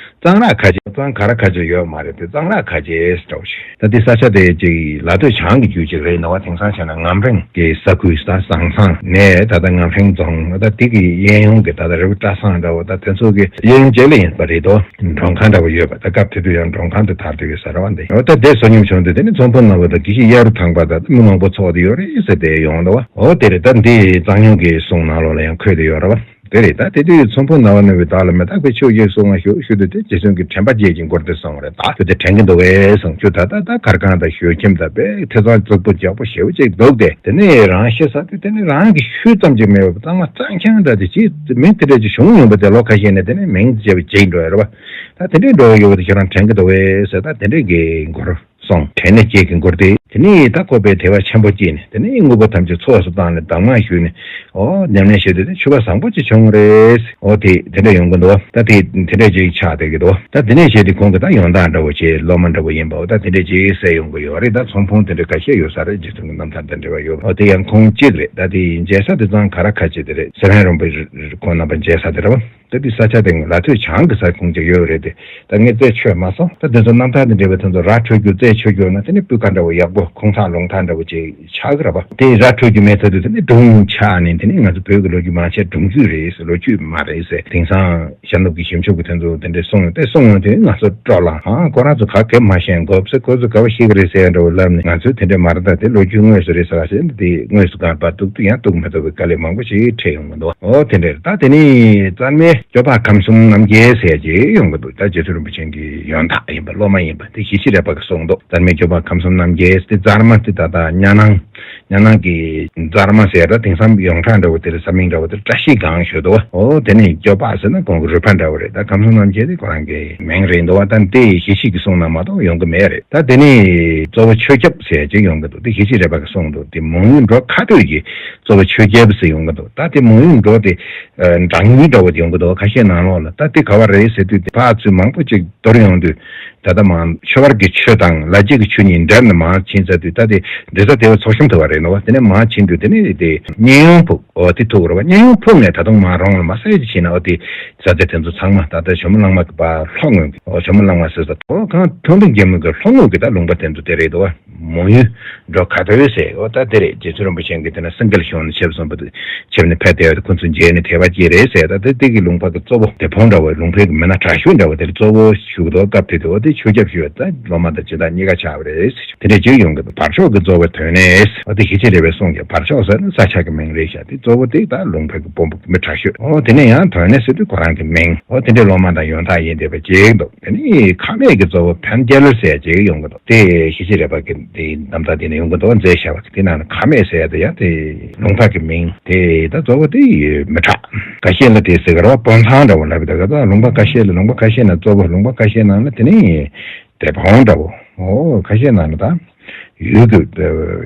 གཙང་རག་ཁ་ཆེ། གཙང་ག་ར་ཁ་ཆེ་ཡོད་མ་རེད་དེ། གཙང་རག་ཁ་ཆེ་འདྲ་བོ་ཞིག། ད་དེ་ས་ཆ་དེ་ཅིག་ལ་སྟོད་བྱང་གི་རྒྱུད་ཅིག་རེད་འདུག་བ། དེང་སང་བྱས་ན་ངམ་རིང་གི་ས་ཁུལ། ད་ཟང་ཟང་ནས་ད་ལྟ་ངམ་རིང་རྫོང་། ད་དེ་གི་གཡས་གཡོན་གྱི་ད་ལྟ་རི་བོ་བཀྲ་ཚང་འདྲ་བོ། ད་དེ་ཚོ་གི་གཡས་གཡོན་བཅས་ལ་ཡིན་པ་རེད་དོ། མགྲོན་ཁང་འདྲ་བོ་ཡོད་པ། ད་སྐབས་དེ་དུས་ཡང་མགྲོན་ཁང་དུ་དར་དུ་ཡོད་ས་རེད་བ། འདི་འོ་ད་དེ་བསོད་སྙོམས་བྱུང་དུས་དེ་ནི་ཚོང་དཔོན་ནང་བ་དང་དགེ་བཤེས་གཡའ་རུ་ཐང་པ་དང་མི་མང་པོ་ཚོགས་ཏེ་ཡོད་རེད་ཟེར་དེ་ཡོང་འདུག་བ། འོ་དེ་རེད། ད་འདི་གཙང་སྨྱོན་གྱི་གསུང་ནང་ལོགས་ལ་ཡང་འཁོད་དེ་ཡོད་རེད་བ། དེ་རེད། ད་དེ་དུས་ཚོང་དཔོན་ཟླ་བ་ནོར་བུས་བདག་ལ་མི་རྟག་པའི་ཆོས་ཀྱི་གསུང་བ་ཞུ་ཞུ་དུས། དེ་རྗེ་བཙུན་གྱིས་དྲན་པ་བརྗེད་ཀྱི་མགུར་དེ་གསུངས་པ་རེད། ད་ཁྱོད་དེ་དྲན་གྱི་འདུག་གས་གསུངས། ཁྱོད་ད་ད་ད་གར་ཁང་དང་ཞོལ་ཁྱིམ་དང་དཔེ་ཐེ་ཚོམ་རྩུབ་པོ་རྒྱགས་པོ་ཞེ་པོ་ཅིག་འདུག་སྟེ། དེ་ནས་རང་ཤི་ས་དུས་དེ་ནས་རང་གི་ཤུལ་ཙམ་ཅིག་མེད་པ་གཙང་མ་གཙང་རྐྱང་འདྲ་དེ་ཅིག་མིང་དེ་འདྲ་ཅིག་བྱུང་ཡོང་པ་དེ་ལོ་ཁ་ཤས་ནས་དེ་ནས་མིང་དེ་བརྗེད་པ་བརྗེད་འགྲོ་ཡ་རེད་བ། ད་དེ་འདྲའི་འགྲོ་ཡ་ཡོད་པ་དེ་ཁྱོད་རང་དྲན་གྱི་འདུག་གས་ཟེར། ད་དེ་འདྲའི་གི་མགུར། སོང་། དྲན་ནས་བརྗེད་ཀྱི་མགུར་དེ། དེ་ནས་ད་ཁོ་པས་དད་པ་ཆེན་པོ་སྐྱེས་ནས། དེ་ནས་དངོས་པོ་ཐམས་ཅད་ཚོགས་སུ་བཏང་ནས་གདམས་ངག་ཞུས་ནས། ཨོ་ཉམས་ལེན་བྱེད་དུས་དེ་ཆོས་པ་བཟང་པོ་ཅིག་བྱུང་རེད། ཨོ་དེ་དེ་འདྲ་ཡོང་གི་འདུག། ད་དེ་དེ་འདྲ་ཅིག་ཆགས་བསྡད་ཀྱི་འདུག། ད་དེ་ནས་བྱས་ཏེ་ཁོང་གི་ད་ཡོན་བདག་འདྲ་བོ་བྱས། སློབ་མ་འདྲ་བོ་ཡིན་པའོ། ད་དེ་འདྲ་ཅིག་གསལ་ཡོང་གི་ཡོད་རེད། ད་ཚོང་དཔོན་དེ་འདྲ་ཁ་ཤས་ཡོད་ས་རེད། རྗེ་བཙུན་གྱི་རྣམ་ཐར་དང་འབྲེལ་བ་ཡོད། ཨོ་དེ་ཡང་ཁོང་གཅིག་རེད། ད་དེ་མཇལ་ས་དེ་གཙང་ག་ར་ཁ་ཆེ་དེ་རེད། སེ་རན་རོང་པོའི་ཁོང་རྣམ་པ་མཇལ་ས་དེ་རེད་བ། ད་དེ་ས་ཆ་དེ་ལ་ཐོད་བྱང་གི་ས་ཁོངས་ཅིག་ཡོད་རེད་དེ། ད་ངས་རྩད་ཆོད་མ་སོང་། ད་དེ་ཚོ་རྣམ་ཐར་དང་འབྲེལ་བའི་དོན་དུ་ར་འཕྲོད་རྒྱུ་རྩད་ཆོད་རྒྱུ་ན། དེ་ནི་སྤུས་ཀ་འདྲ་བོ་ཡག་པོ་ཁུངས་དག་ལུང་དག་འདྲ་བོ་ཅིག་ཆགས་ཀྱི་རེད་པ། དེ་ར་འཕྲོད་རྒྱུ་མེད་ཚར་དུས་དེ་ནི་སྒྲུང་ཆགས་ནས། དེ་ནི་ང་ཚོ་བོད་ཀྱི་ལོ་རྒྱུས་མང་ཆེ་སྒྲུང་རྒྱུད་རེད་ཟེར། ལོ་རྒྱུས་མ་རེད་ཟེར། དེང་སང་ཤར་ནུབ་ཀྱི་ཞིབ་འཇུག་གི་དོན་དུ་དེ་འདྲས་གསུངས་ཡོང་དེ། གསུངས་ཡོང་དུས་ང་ཚོ་སྤྲོ་ལངས། ཨང་ཁོ་རང་ཚོ་ག་གེ་མ་ཤེས་དགོས་ཟེར། ཁོ་ཚོ་ག་བ་ཤེས་ཀྱི་རེད་ཟེར་ཡ་འདྲ་བོ་ལབ་ནས། ང་ཚོས་དེ་འདྲས་མ་རེད། ད་དེ་ལོ་རྒྱུས་དངོས་སུ་རེད་ཟེར་བ་ཟེར་ནས། དེ་དངོས་སུ་གང་ལ་གཏུག་དུས་ཡང་གཏུག་མི་ཐུབ་པའི་དཀའ་ལས་མང་པོ་ཞིག་འཕྲད་ཡོང་གི་འདུག། ཨོ་དེ་འདྲས་རེད། ད་དེ་ནི་རྩ་མེད། སྐྱོབ་པ་ཁམས་གསུམ་རྣམ་རྒྱལ་ཟེར་ཅིག་ཡོང་གི་འདུག་ད་རྗེ་བཙུན་རིན་པོ་ཆེ་གི་ཡོན་བདག་ཡིན་པ་སློབ་མ་ཡིན་པ་དེ་ཞི་བྱེད་རས་པ་གིས་གསུངས་འདུག་རྩར་མའི་སྐྱོབ་པ་ཁམས་གསུམ་རྣམ་རྒྱལ་དེ་རྩར་མ་དེ་ད་ལྟ་གཉའ་ནང་། གཉའ་ནང་གི་རྩར་མ་ཟེར་ད་དེང་སང་ཡོངས་གྲགས་འདྲ་བོ་དེ་ལ་ས་མིང་འདྲ་བོ་དེ་ལ་བཀྲ་ཤིས་སྒང་ཞུ་འདུག་འོ་དེ་ནས་སྐྱོབ་པ་ཟེར་ན་ཁོང་གི་རུས་པ་འདྲ་བོ་རེད། ད་ཁམས་གསུམ་རྣམ་རྒྱལ་དེ་ཁོ་རང་གི་མིང་རེད་འདུག་ད་དེ་ཞི་བྱེད་ཀྱིས་གསུངས་ན་མ་གཏོགས་ཡོང་གི་མེད་རེད། ད་དེ་ནས་གཙོ་བོ་ཆོས་སྐྱབས་ཟེར་ཅིག་ཡོང་གི་འདུག་དེ་ཞི་བྱེད་རས་པ་གིས་གསུངས་འདུག་དེ་མང་ཡུལ་འགྲོ་ཁ་ཐུག་གི་གཙོ་བོ་ཆོས་སྐྱབས་ཟེར་ཡོང་གི་འདུག་ད་དེ་མང་ཡུལ་འགྲོ་དེ་འབྲང་ཡུལ་འདྲ་བོ་དེ་ཡོང་གི་འདུག་ཁ་ཤས་ནང་ལོགས་ལ་ད་དེ་ག་བ་རེད་ཟེར་དུས་དེ་ཕར་ཚུར་མང་པོ་ཅིག་འདོར་ཡོང་དུས། ད་ལྟ་མ་ཆོས་བར་གྱི་ཆོས་དང་ལ་རྒྱ་གི་ཆོས་གཉིས་འདྲེས་ནས་མ་ཕྱིན་ཚར་དུས་ད་དེ་འདྲེས་ས་དེ་བ་ཚོགས་ཤོམ་ཐུབ་པ་རེད་ནོ་བ། དེ་ནས་མ་ཕྱིན་དུས་དེ་ནས་དེ་གཉན་ཡོན་ཕུག་འོ་དེ་ཐུག་རོ་བ། གཉན་ཡོན་ཕུག་ནས་ད་དུང་མ་རོང་ལ་མ་ས་ཡ་ཅིག་ཕྱིན་ན་འོ་དེ་ས་ཆ་དེ་ཚོ་ཚང་མ་ད་ལྟ་ཇོ་མོ་གླང་མ་གི་བ་ལྷོ་ངོས་ཀྱི་འོ་ཇོ་མོ་གླང་མ་ཟེར་ས་འོ་གང་མཐོན་པོ་རྒྱལ་མོ་གི་ལྷོ་ངོས་ཀྱི་ད་ལུང་པ་དེ་ཚོ་དེ་རེད་དོ་བ། མོ་ཡུལ་འགྲོ་ཁ་ཐོས་ཟེར་འོ་ད་དེ་རེད། རྗེ་བཙུན་རིན་པོ་ཆེ་གིས་དེ་ན་སེང་གེ་ལ་ཞོན་ནས་ཆེབ་སོང་བ་དུ་ཆེབ་ནས་ཕེབས་བསྡད་པ་དེ་ཁོ་ཚོ་མཇལ་ནས་དད་པ་སྐྱེས་རེད་ཟེར། ད་དེ་དེ་གི་ལུང་པ་གི་གཙོ་བོ་དེ་བོང་འདྲ་བོ་ལུང་པའི་གི་མི་སྣ་དྲག་ཤོས་འདྲ་བོ་དེ་གཙོ་བོ་ཞུགས་དོ་སྐབས་དེ་དུ་འོ་དེ་ཆོས་སྐྱབས་ཞུ་བ་ད་སློབ་མ་དང་སྦྱིན་བདག་གཉིས་ཀ་ཆགས་པ་རེད་ཟེར། དེ་འདྲ་ཅིག་ཡོང་གི་འདུག་བར་ཤོག་གི་རྫོགས་པའི་དོན་གནས་འོ་དེ་ཞི་བྱེད་རས་པས་གསུངས་ཀྱི་བར་ཤོག་ཟེར་ན་ས་ཆ་གི་མིང་རེད་ཤག་དེ་གཙོ་བོ་དེ་ད་ལུང་པའི་གི་དཔོན་པོ་མི་དྲག་ཤོས་འོ་དེ་ནས་ཡང་དོན་གནས་ཟེར་དུས་ཁོ་རང་གི་མིང་འོ་དེ་འདྲའི་སློབ་མ་དང་ཡོན་བདག་ཡིན་བསྡད་པ་ཅིག་འདུག་དེ་ནས་ཁ་སྨྲས་ཀྱི་གཙོ་བོ་ཕན་རྒྱལ་ཟེར་ཅིག་ཡོང་གི་འདུག་དེ་ཞི་བྱེད་རས་པ་གི་དེ་རྣམ་ཐར་དེ་ནས་ཡོང་གི་འདུག་མཛད་བྱ་བ་གི་དེ་ནང་ནས་ཁ་སྨྲས་ཟེར་ཡ་དེ་ཡ་དེ་ལུང་པ་གི་མིང་དེ་ད་གཙོ་བོ་དེ་མི་དྲག་ཁ་ཤས་ལ་དེ་ཟེར་གི་རེད་བ། དཔོན་ཚང་འདྲ་བོ་ལབ་ཡོད་ད་ག་ད་ལུང་པ་ཁ་ཤས་ལ་ལུང་པ་ཁ་ཤས་ནང་གཙོ་བོ་ལུང་པ་ཁ་ཤས་ནང་ལ་དེ་ནས་དེ་བོང་འདྲ་བོ་འོ་ཁ་ཤས་ནང་ལ་ད་ཡུལ་གི་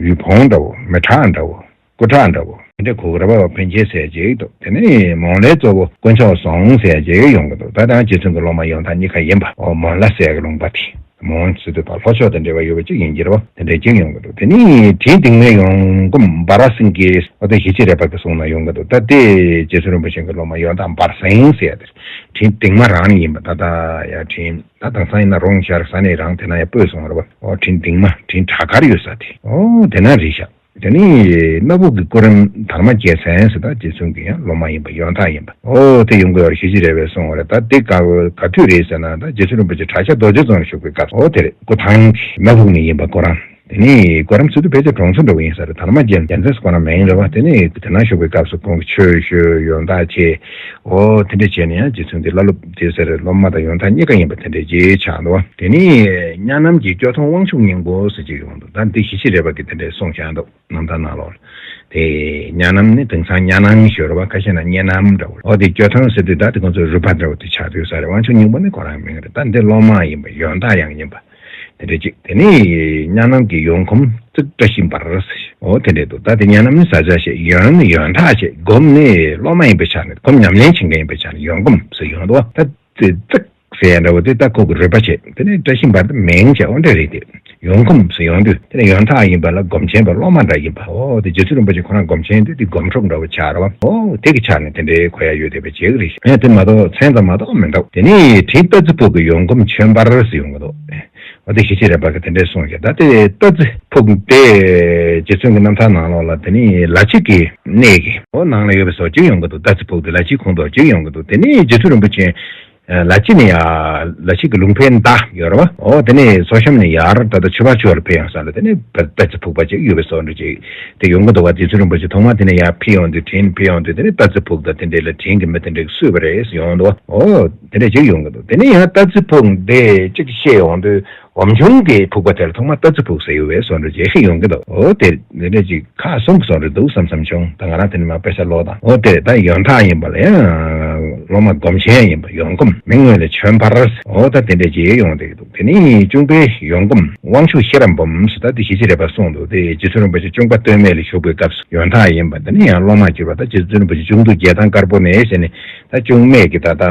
ཡུལ་བོང་འདྲ་བོ་མི་དྲག་འདྲ་བོ། སྐུ་དྲག་འདྲ་བོ། དེ་འདྲའི་གུ་ར་པ་བ་ཕན་ཆད་ཟེར་ཅིག་འདུག་དེ་ནས་མོན་ལའི་གཙོ་བོ་དཀོན་མཆོག་ཟོང་ཟེར་ཅིག་ཡོང་གི་འདུག་ད་ལྟ་རྗེ་བཙུན་གྱི་སློབ་མ་ཡོན་བདག་གཉིས་ཀ་ཡིན་པ། འོ་མོན་ལ་ཟེར་གི་ལུང་པ་དེ། མོན་ཟེར་དུས་བ་ལྷོ་ཕྱོགས་དང་འབྲེལ་བ་ཡོད་པ་ཅིག་ཡིན་གྱི་རེད་བ། དེ་འདྲ་ཅིག་ཡོང་གི་འདུག་དེ་ནས་དྲིན་སྟེང་མའི་ཡོན་སྒོམ་འབར་བ་སེང་གེ་འོ་དེ་ཞི་བྱེད་རས་པ་གི་གསུང་ན་ཡོང་གི་འདུག་ད་དེ་རྗེ་བཙུན་རིན་པོ་ཆེ་གི་སློབ་མ་ཡོན་བདག་འབར་སེང་ཟེར་ཡ་དེ་རེད། དྲིན་སྟེང་མ་རང་ཡིན་པ་ད་ལྟ་ཡ་དྲིན་ད་དེང་སང་ཡིན་ན་རོང་ཤར་ས་ནས་རང་དེ་ན་ཡ་སྤོས་སོང་བ་རེད་བ། འོ་དྲིན་སྟེང་མ་དྲིན་བྲག་དཀར་ཡོད་ས་དེ་འོ་དེ་ན་རེད་ཤག་དེ་ནས་སྣ་བུག་གི་སྐུ་རིམ་དར་མ་རྒྱལ་མཚན་ཟེར་ད་རྗེ་བཙུན་གྱི་ཡང་སློབ་མ་ཡིན་པ་ཡོན་བདག་ཡིན་པ། ཨོ་དེ་ཡོང་དགོས་པར་ཞི་བྱེད་རས་པས་གསུངས་པ་རེད། ད་དེ་ག་ག་དུས་རེད་ཟེར་ན་ད་རྗེ་བཙུན་རིན་པོ་ཆེ་གྲྭ་ཤག་རྡོ་རྗེ་རྫོང་ལ་བཞུགས་པའི་སྐབས་སུ་ཨོ་དེ་རེད། སྐུ་ཐང་གི་སྣ་བུག་ནས་ཡིན་པ་ཁོ་རང་། དེ་ནས་སྐུ་རིམ་ཚུལ་དུ་ཕལ་ཆེར་གྲོང་ཚོ་འདྲ་བོ་ཡིན་ས་རེད། དར་མ་རྒྱལ་རྒྱལ་མཚན་ཟེར་ཁོ་རང་མིང་རེད་བ། དེ་ནས་དེ་ན་བཞུགས་པའི་སྐབས་སུ་ཁོང་གི་ཆོས་ཞུ་ཡོན་བདག་བྱེད། ཨོ་དེ་འདྲ་བྱས་ནས་ཡང་རྗེ་བཙུན་དེ་བླ་སློབ་དེ་ཟེར་སློབ་མ་དང་ཡོན་བདག་གཉིས་ཀ་ཡིན་པ་དེ་འདྲ་ཅིག་ཆགས་འདུག་དེ་ནས་གཉའ་ནམ་གྱི་སྐྱོ་ཐུང་དབང་ཕྱུག་སྙིང་པོ་ཟེར་གྱི་ཡོང་འདུག་ད་འདི་ཞི་བྱེད་རས་པ་གིས་དེ་འདྲ་གསུངས་བཞག་འདུག་རྣམ་ཐར་ནང་ལོགས་ལ། དེ་གཉའ་ནམ་ནི་དེང་སང་གཉའ་ནང་ཞོར་བ་ཁ་ཤས་ན་གཉའ་ནམ་འདྲ་བོ། ཨོ་དེ་སྐྱོ་ཐང་ཟེར་དུས་ད་དེ་ཁོང་ཚོའི་རུས་པ་འདྲ་བོ་དེ་ཆགས་དུས་ས་རེད། དབང་ཕྱུག་སྙིང་པོ་ནི་ཁོ་རང་མིང་རེད། ད་འདི་སློབ་མ་ཡིན་པ་ཡོན་བདག་ཡང་ཡིན་པ། དེ་འདྲ་གཅིག་དེ་ནི་གཉའ་ནམ་གྱི་ཡོན་སྒོམ་ཙིག་བཀྲ་ཤིས་འབར། ཨོ་དེ་འདྲ་འདུག་ད་དེ་གཉའ་ནམ་ནི་ས་ཆ་བྱས། ཡོན་ནི་ཡོན་བདག་བྱས། སྒོམ་ནི་སློབ་མ་ཡིན་པའི་ཆ་ནས་སྒོམ་ཉམས་ལེན་བྱེད་མཁན་ཡིན་པའི་ཆ་ནས་ཡོན་སྒོམ་ཟེར་ཡོང་འདུག་ད་དེ་ཙིག་ཟེར་ཡ་འདྲ་བོ་དེ་ད་ཁོ་གི་རུས་པ་བྱས། དེ་ནས་བཀྲ་ཤིས་འབར་དེ་མིང་བྱས། འོ་འདྲ་རེད་དེ། ཡོན་སྒོམ་ཟེར་ཡོང་དུས་དེ་ནས་ཡོན་བདག་ཡིན་པ་ལ་སྒོམ་ཆེན་པ་སློབ་མ་འདྲ་ཡིན་པ། ཨོ་དེ་རྗེ་བཙུན་རིན་པོ་ཆེ་ཁོ་རང་སྒོམ་ཆེན་དེ་དེ་སྒོམ་ཕྲུག་འདྲ་བོ་ཆགས་རེད་བ། ཨོ་དེ་གི་ཆ་ནས་དེ་འདྲའི་གོ་ཡ་ཡོད་བསྡད་པའི་རྗེས་རེད། ཨེ་དེ་མ་གཏོགས་མཚན་ཙམ་མ་གཏོགས་མི་འདུག་དེ་ནས་དྲིན་རྟ་རྫི་ཕུག་གི་ཡོན་སྒོམ་ཆོས་འབར་ཟེར་ཡོང་གི་འདུག་ཨོ་དེ་ཞི་བྱེད་རས་པ་གིས་དེ་འདྲས་གསུངས་ཤག་ད་དེ་རྟ་རྫི་ཕུག་དེ་རྗེ་བཙུན་གྱི་རྣམ་ཐར་ནང་ལོགས་ལ་དེ་ནས་ལ་ཕྱི་གི་གནས་ཀྱི་ཨོ་ནང་ལ་ཡོད་པའི་བཟོ་གཅིག་ཡོང་གི་འདུག་རྟ་རྫི་ཕུག་དེ་ལ་ཕྱི་ཁོངས་གཏོགས་གཅིག་ཡོང་གི་འདུག་དེ་ནས་རྗེ་བཙུན་རིན་པོ་ཆེ། ལ་ཕྱི་ནས་ཡར་ལ་ཕྱི་གི་ལུང་པའི་མདའ་ཡོད་རེད་བ། ཨོ་དེ་ནས་མཚོ་གཤམ་ནས་ཡར་ད་ལྟ་ཆུ་བར་ཆུ་བར་ཕེབས་ཡོང་ས་ལ་དེ་ནས་རྟ་རྫི་ཕུག་པ་ཅིག་ཡོད་པའི་བཟོ་འདྲ་ཅིག་དེ་ཡོང་གི་འདུག་བ། རྗེ་བཙུན་རིན་པོ་ཆེ་ཐོག་མ་དེ་ནས་ཡར་ཕེབས་ཡོང་དུས་དྲིན་ཕེབས་ཡོང་དུས་དེ་ནས་རྟ་རྫི་ཕུག་དང་དེ་འདྲས་ལ་དྲིན་གྱི་མི་དེ་འདྲས་གསོས་པ་རེད་ཡོང་འདུག་ཨོ་དེ་འདྲས་ཅིག་ཡོང་གི་འདུག་དེ་ནས་ཡང་རྟ་རྫི་ཕུག་འདི་ཅིག་བཤད་ཡོང་དུས་འོམ་ཆུང་གི་ཕུག་པ་དེ་ལ་ཐོག་མ་རྟ་རྫི་ཕུག་ཟེར་ཡོད་པའི་བཟོ་འདྲ་ཅིག་ཡོང་གི་འདུག་ཨོ་དེ་དེ་འདྲས་ཅིག་ཁག་གསུམ་གྱི་བཟོ་འདྲ་འདུག་བསམ་བསམ་བྱུང་། ད་ང་རང་དེ་ནས་མ་དཔེ་ཆ་ཀློག་དང་། ཨོ་དེ་ད་ཡོན་བདག་ཡིན་པ་ལ་ཡང་སློབ་མ་སྒོམ་ཆེན་ཡིན་པ་ཡོན་སྒོམ་མིང་དངོས་ལ་ཆོས་འབར། ཨོ་ད་དེ་འདྲ་ཅིག་ཡོང་བསྡད་ཀྱི་འདུག་དེ་ནས་གཅུང་པའི་ཡོན་སྒོམ་དབང་ཕྱུག་ཤེས་རབ་འབུམ་ཟེར་ད་དེ་ཞི་བྱེད་རས་པ་གསུངས་འདུག་དེ་རྗེ་བཙུན་རིན་པོ་ཆེ་གཅུང་པ་སྟོད་སྨད་ལ་བཞུགས་པའི་སྐབས་སུ་ཡོན་བདག་ཡིན་པ་དེ་ནས་ཡང་སློབ་མར་གྱུར་པ། ད་རྗེ་བཙུན་རིན་པོ་ཆེ་གཅུང་ཏུ་རྒྱལ་ཐང་དཀར་པོ་ནས་ཟེར་ནས་ད་གཅུང་སྨད་ཀྱི་ད་ད་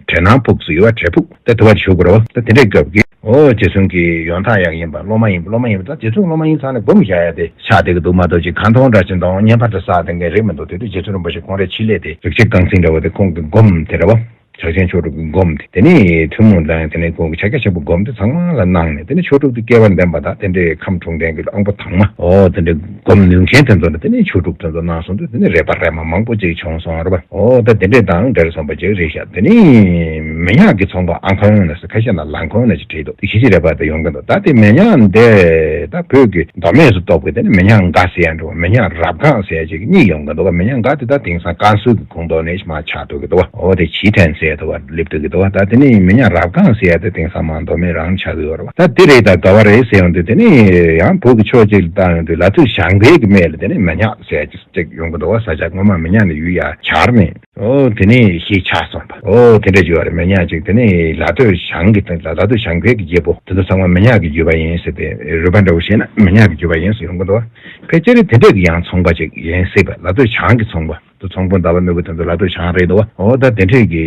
བྲེ་ནག་ཕུག་སུ་ཡོད་པ་བྲེ་ཕུག་ད་དེ་བར་བཞུགས་པ་རེད་བ། ད་དེ་འདྲའི་སྐབས་ཀྱི། ཨོ་རྗེ་བཙུན་གྱི་ཡོན་བདག་ཡང་ཡིན་པ་སློབ་མ་ཡིན་པ་སློབ་མ་ཡིན་པ་ད་རྗེ་བཙུན་སློབ་མ་ཡིན་ཚར་ནས་སྒོམ་བཞག་ཡ་དེ་ཆགས་བསྡད་ཀྱི་འདུག་མ་གཏོགས་ཅིག་གང་མཐོང་འདྲ་ཅིག་མཐོང་བརྙན་པར་དུ་བསགས་བསྡད་མཁན་རེད་མི་འདུག་དེ་དུས་རྗེ་བཙུན་རིན་པོ་ཆེ་ཁོང་རའི་ཕྱི་ལས་དེ་རིག་བྱེད་རྐང་འཛིན་འདྲ་བོ་དེ་ཁོང་གི་སྒོམ་དེ་རེད་བ། ཕྱག་ཆེན་མཆོག་གྲུབ་ཀྱི་སྒོམ་དེ་དེ་ནས་ཐུན་མོང་དང་དེ་ནས་ཁོང་གི་ཕྱག་རྒྱ་ཆེན་པོ་སྒོམ་དེ་ཚང་མ་ལ་གནང་ནས། དེ་ནས་མཆོག་གྲུབ་དེ་སྐལ་བ་ལྡན་པ་དང་དེ་འདྲའི་ཁམས་དྲུག་ལྡན་གྱི་དབང་པོ་དྭངས་མ། ཨོ་དེ་འདྲའི་སྒོམ་ནུས་མཁན་དེ་ཚོ་ལ་དེ་ནས་མཆོག་གྲུབ་དེ་ཚོ་གནང་སོང་དུས། དེ་ནས་རེ་བ་རེ་མ་མང་པོ་ཅིག་བྱུང་སོང་རེད་པ། ཨོ་ད་དེ་འདྲས་དང་འབྲེལ་སོང་པ་ཅིག་རེད་ཤག་དེ་ནས་མི་ཉག་གི་ཚོང་པ་ཨ་ཁོང་ལ་སི་ཁ་ཤས་ན་ལང་ཁོང་ལ་ཅིག་བྲིས་འདུག་དེ་ཤི་ཤི་རེད་པ། དེ་ཡོང་གི་འདུག་ད་དེ་མི་ཉག་འདི་ད་བོད་ཀྱི་མདོ་སྨད་སུ་གཏོགས་པའི་དེ་ནས་མི་ཉག་འགའ་ཟེར་ཡ་འདྲ་བོ། མི་ཉག་རབ་སྒང་ཟེར་ཡ་ཅིག་གཉིས་ཡོང་གི་འདུག་མི་ཉག་འགའ་དེ་ད་དེང་སང་ཀན་སུའུ་གི་ཁོངས་གཏོགས་ནས་མར་ཆགས་འདུག་གི་འདུག་ཨོ་དེ་ཇི་ཐན་ཟེར་ཡ་དེ་བ་སླེབས་འདུག་གི་འདུག་ད་དེ་ནས་མི་ཉག་རབ་སྒང་ཟེར་ཡ་དེ་དེང་སང་མར་མདོ་སྨད་རང་ཆགས་ཀྱི་ཡོད་རེད་པ། ད་དེ་རེད། ད་ག་བ་རེད་ཟེར་ཡོང་དུས་དེ་ནས་ཡང་བོད་ཀྱི་ཕྱོགས་གཅིག་ལ་བཏང་ཡོང་དུས་ལ་སྟོད་བྱང་བལ་གྱི་སྨད་ལ་དེ་ནས་མི་ཉག་ཟེར་ཡ་ཅིག་ཅིག་ཡོང་གི་འདུག་བ། ས་ཆ་སྔོན་མ་མི་ཉག་ནས་ཡུལ་ཡར་གྱར་ནས། ཨོ་དེ་ནས་ཤི་ཆགས་སོང་པ། ཨོ་དེ་འདྲ་བྱུང་བ་རེད། མི་ཉག་ཅིག་དེ་ནས་ལ་སྟོད་བྱང་གི་སྟེང་ལ་ལ་སྟོད་བྱང་བལ་གྱི་རྒྱལ་པོ་དེ་ཚོ་ཚང་མ་མི་ཉག་གི་རྒྱུད་པ་ཡིན་ཟེར་ཏེ། རུས་པ་འདྲ་བོ་བཤད་ན་མི་ཉག་གི་རྒྱུད་པ་ཡིན་ཟེར་ཡོང་གི་འདུག་བ། ཕལ་ཆེར་དེ་འདྲ་གི་ཡང་ཚོང་པ་ཅིག་ཡིན་སྲིད་པ། ལ་སྟོད་བྱང་གི་ཚོང་པ་དེ། ཚོང་དཔོན་ཟླ་བ་ནོར་བུ་དེ་ཚོ་ལ་སྟོད་བྱང་རེད་འདུག་བ། ཨོ་ད་དེ་འདྲས་ཀྱི་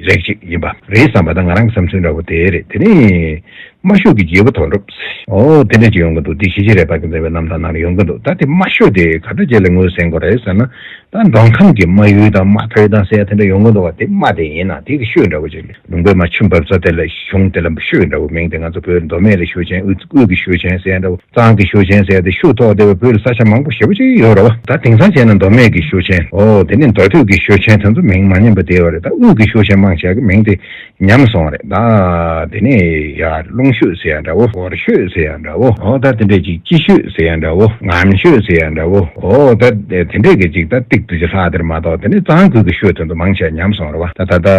རིགས་ཅིག་ཡིན་པ་རེད་བསམ་པ་དང་། ང་རང་གི་བསམ་ཚུལ་འདྲ་བོ་དེ་རེད། དེ་ནས་དམར་ཤོག་གི་རྒྱལ་པོ་དོན་གྲུབ། ཨོ་དེ་འདྲ་ཅིག་ཡོང་གི་འདུག་འདི་ཞི་བྱེད་རས་པ་གིས་མཛད་པའི་རྣམ་ཐར་ནང་ལ་ཡོང་གི་འདུག་ད་དེ་དམར་ཤོག་དེ་ག་འདྲ་ཅིག་ལ་ངོས་ཟིན་དགོས་རེད་ཟེར་ན། ད་མདོ་ཁམས་ཀྱི་རྨ་ཡུལ་དང་རྨ་ཐོད་དང་ཟེར་ཡ་དེ་འདྲ་ཡོང་གི་འདུག་བ། དེ་རྨ་དེ་ཡིན་ན་དེ་གི་ཤོད་འདྲ་བོ་ཅིག་ལུང་པའི་མར་ཆུ་འབབ་ས་དེ་ལ་གཞུང་དེ་ལ་ཤོད་འདྲ་བོ་མིང་དེ། ང་ཚོ་བོད་མདོ་སྨད་ལ་ཤོད་ཆེན། དབུས་དབུས་ཀྱི་ཤོད་ཆེན་ཟེར་ཡ་འདྲ་བོ། གཙང་གི་ཤོད་ཆེན་ཟེར་ཡ་དེ་ཤུགས་ཐོག་དེ་བ་བོད་ལ་ས་ཆ་མང་པོ་ཞེ་པོ་ཅིག་ཡོད་རེད་བ། ད་དེང་སང་བྱས་ན་མདོ་སྨད་ཀྱི་ཤོད་ཆེན། ཨོ་དེ་ནས་མདོ་སྟོད་ཀྱི་ཤོད་ཆེན་དེ་ཚོ་མིང་མ་སྙན་པ་དེ་ཡོད་རེད། ད་དབུས་ཀྱི་ཤོད་ཆེན་མང་ཆེ་གི་མིང་དེ་ཉམས་སོང་རེད། ད་དེ་ནས་ཡ་རླུང་ཤོད་ཟེར་ཡ་འདྲ་བོ། ཧོར་ཤོད་ཟེར་ཡ་འདྲ་བོ། ཨོ་ད་དེ་འདྲས་ཅིག་སྐྱིད་ཤོད་ཟེར་ཡ་འདྲ་བོ། ངམ་ཤོད་ཟེར་ཡ་འདྲ་བོ། ཨོ་ད་དེ་འདྲས་ཀྱི་ཅིག་ད་ཏིག་ཏུ་ཅིག་ལྷག་དེར་མ་གཏོགས། དེ་ནས་གཙང་ཁུལ་གྱི་ཤོད་དེ་ཚོ་མང་ཆེ་ཉམས་སོང་རེད་བ། ད་ད་ད་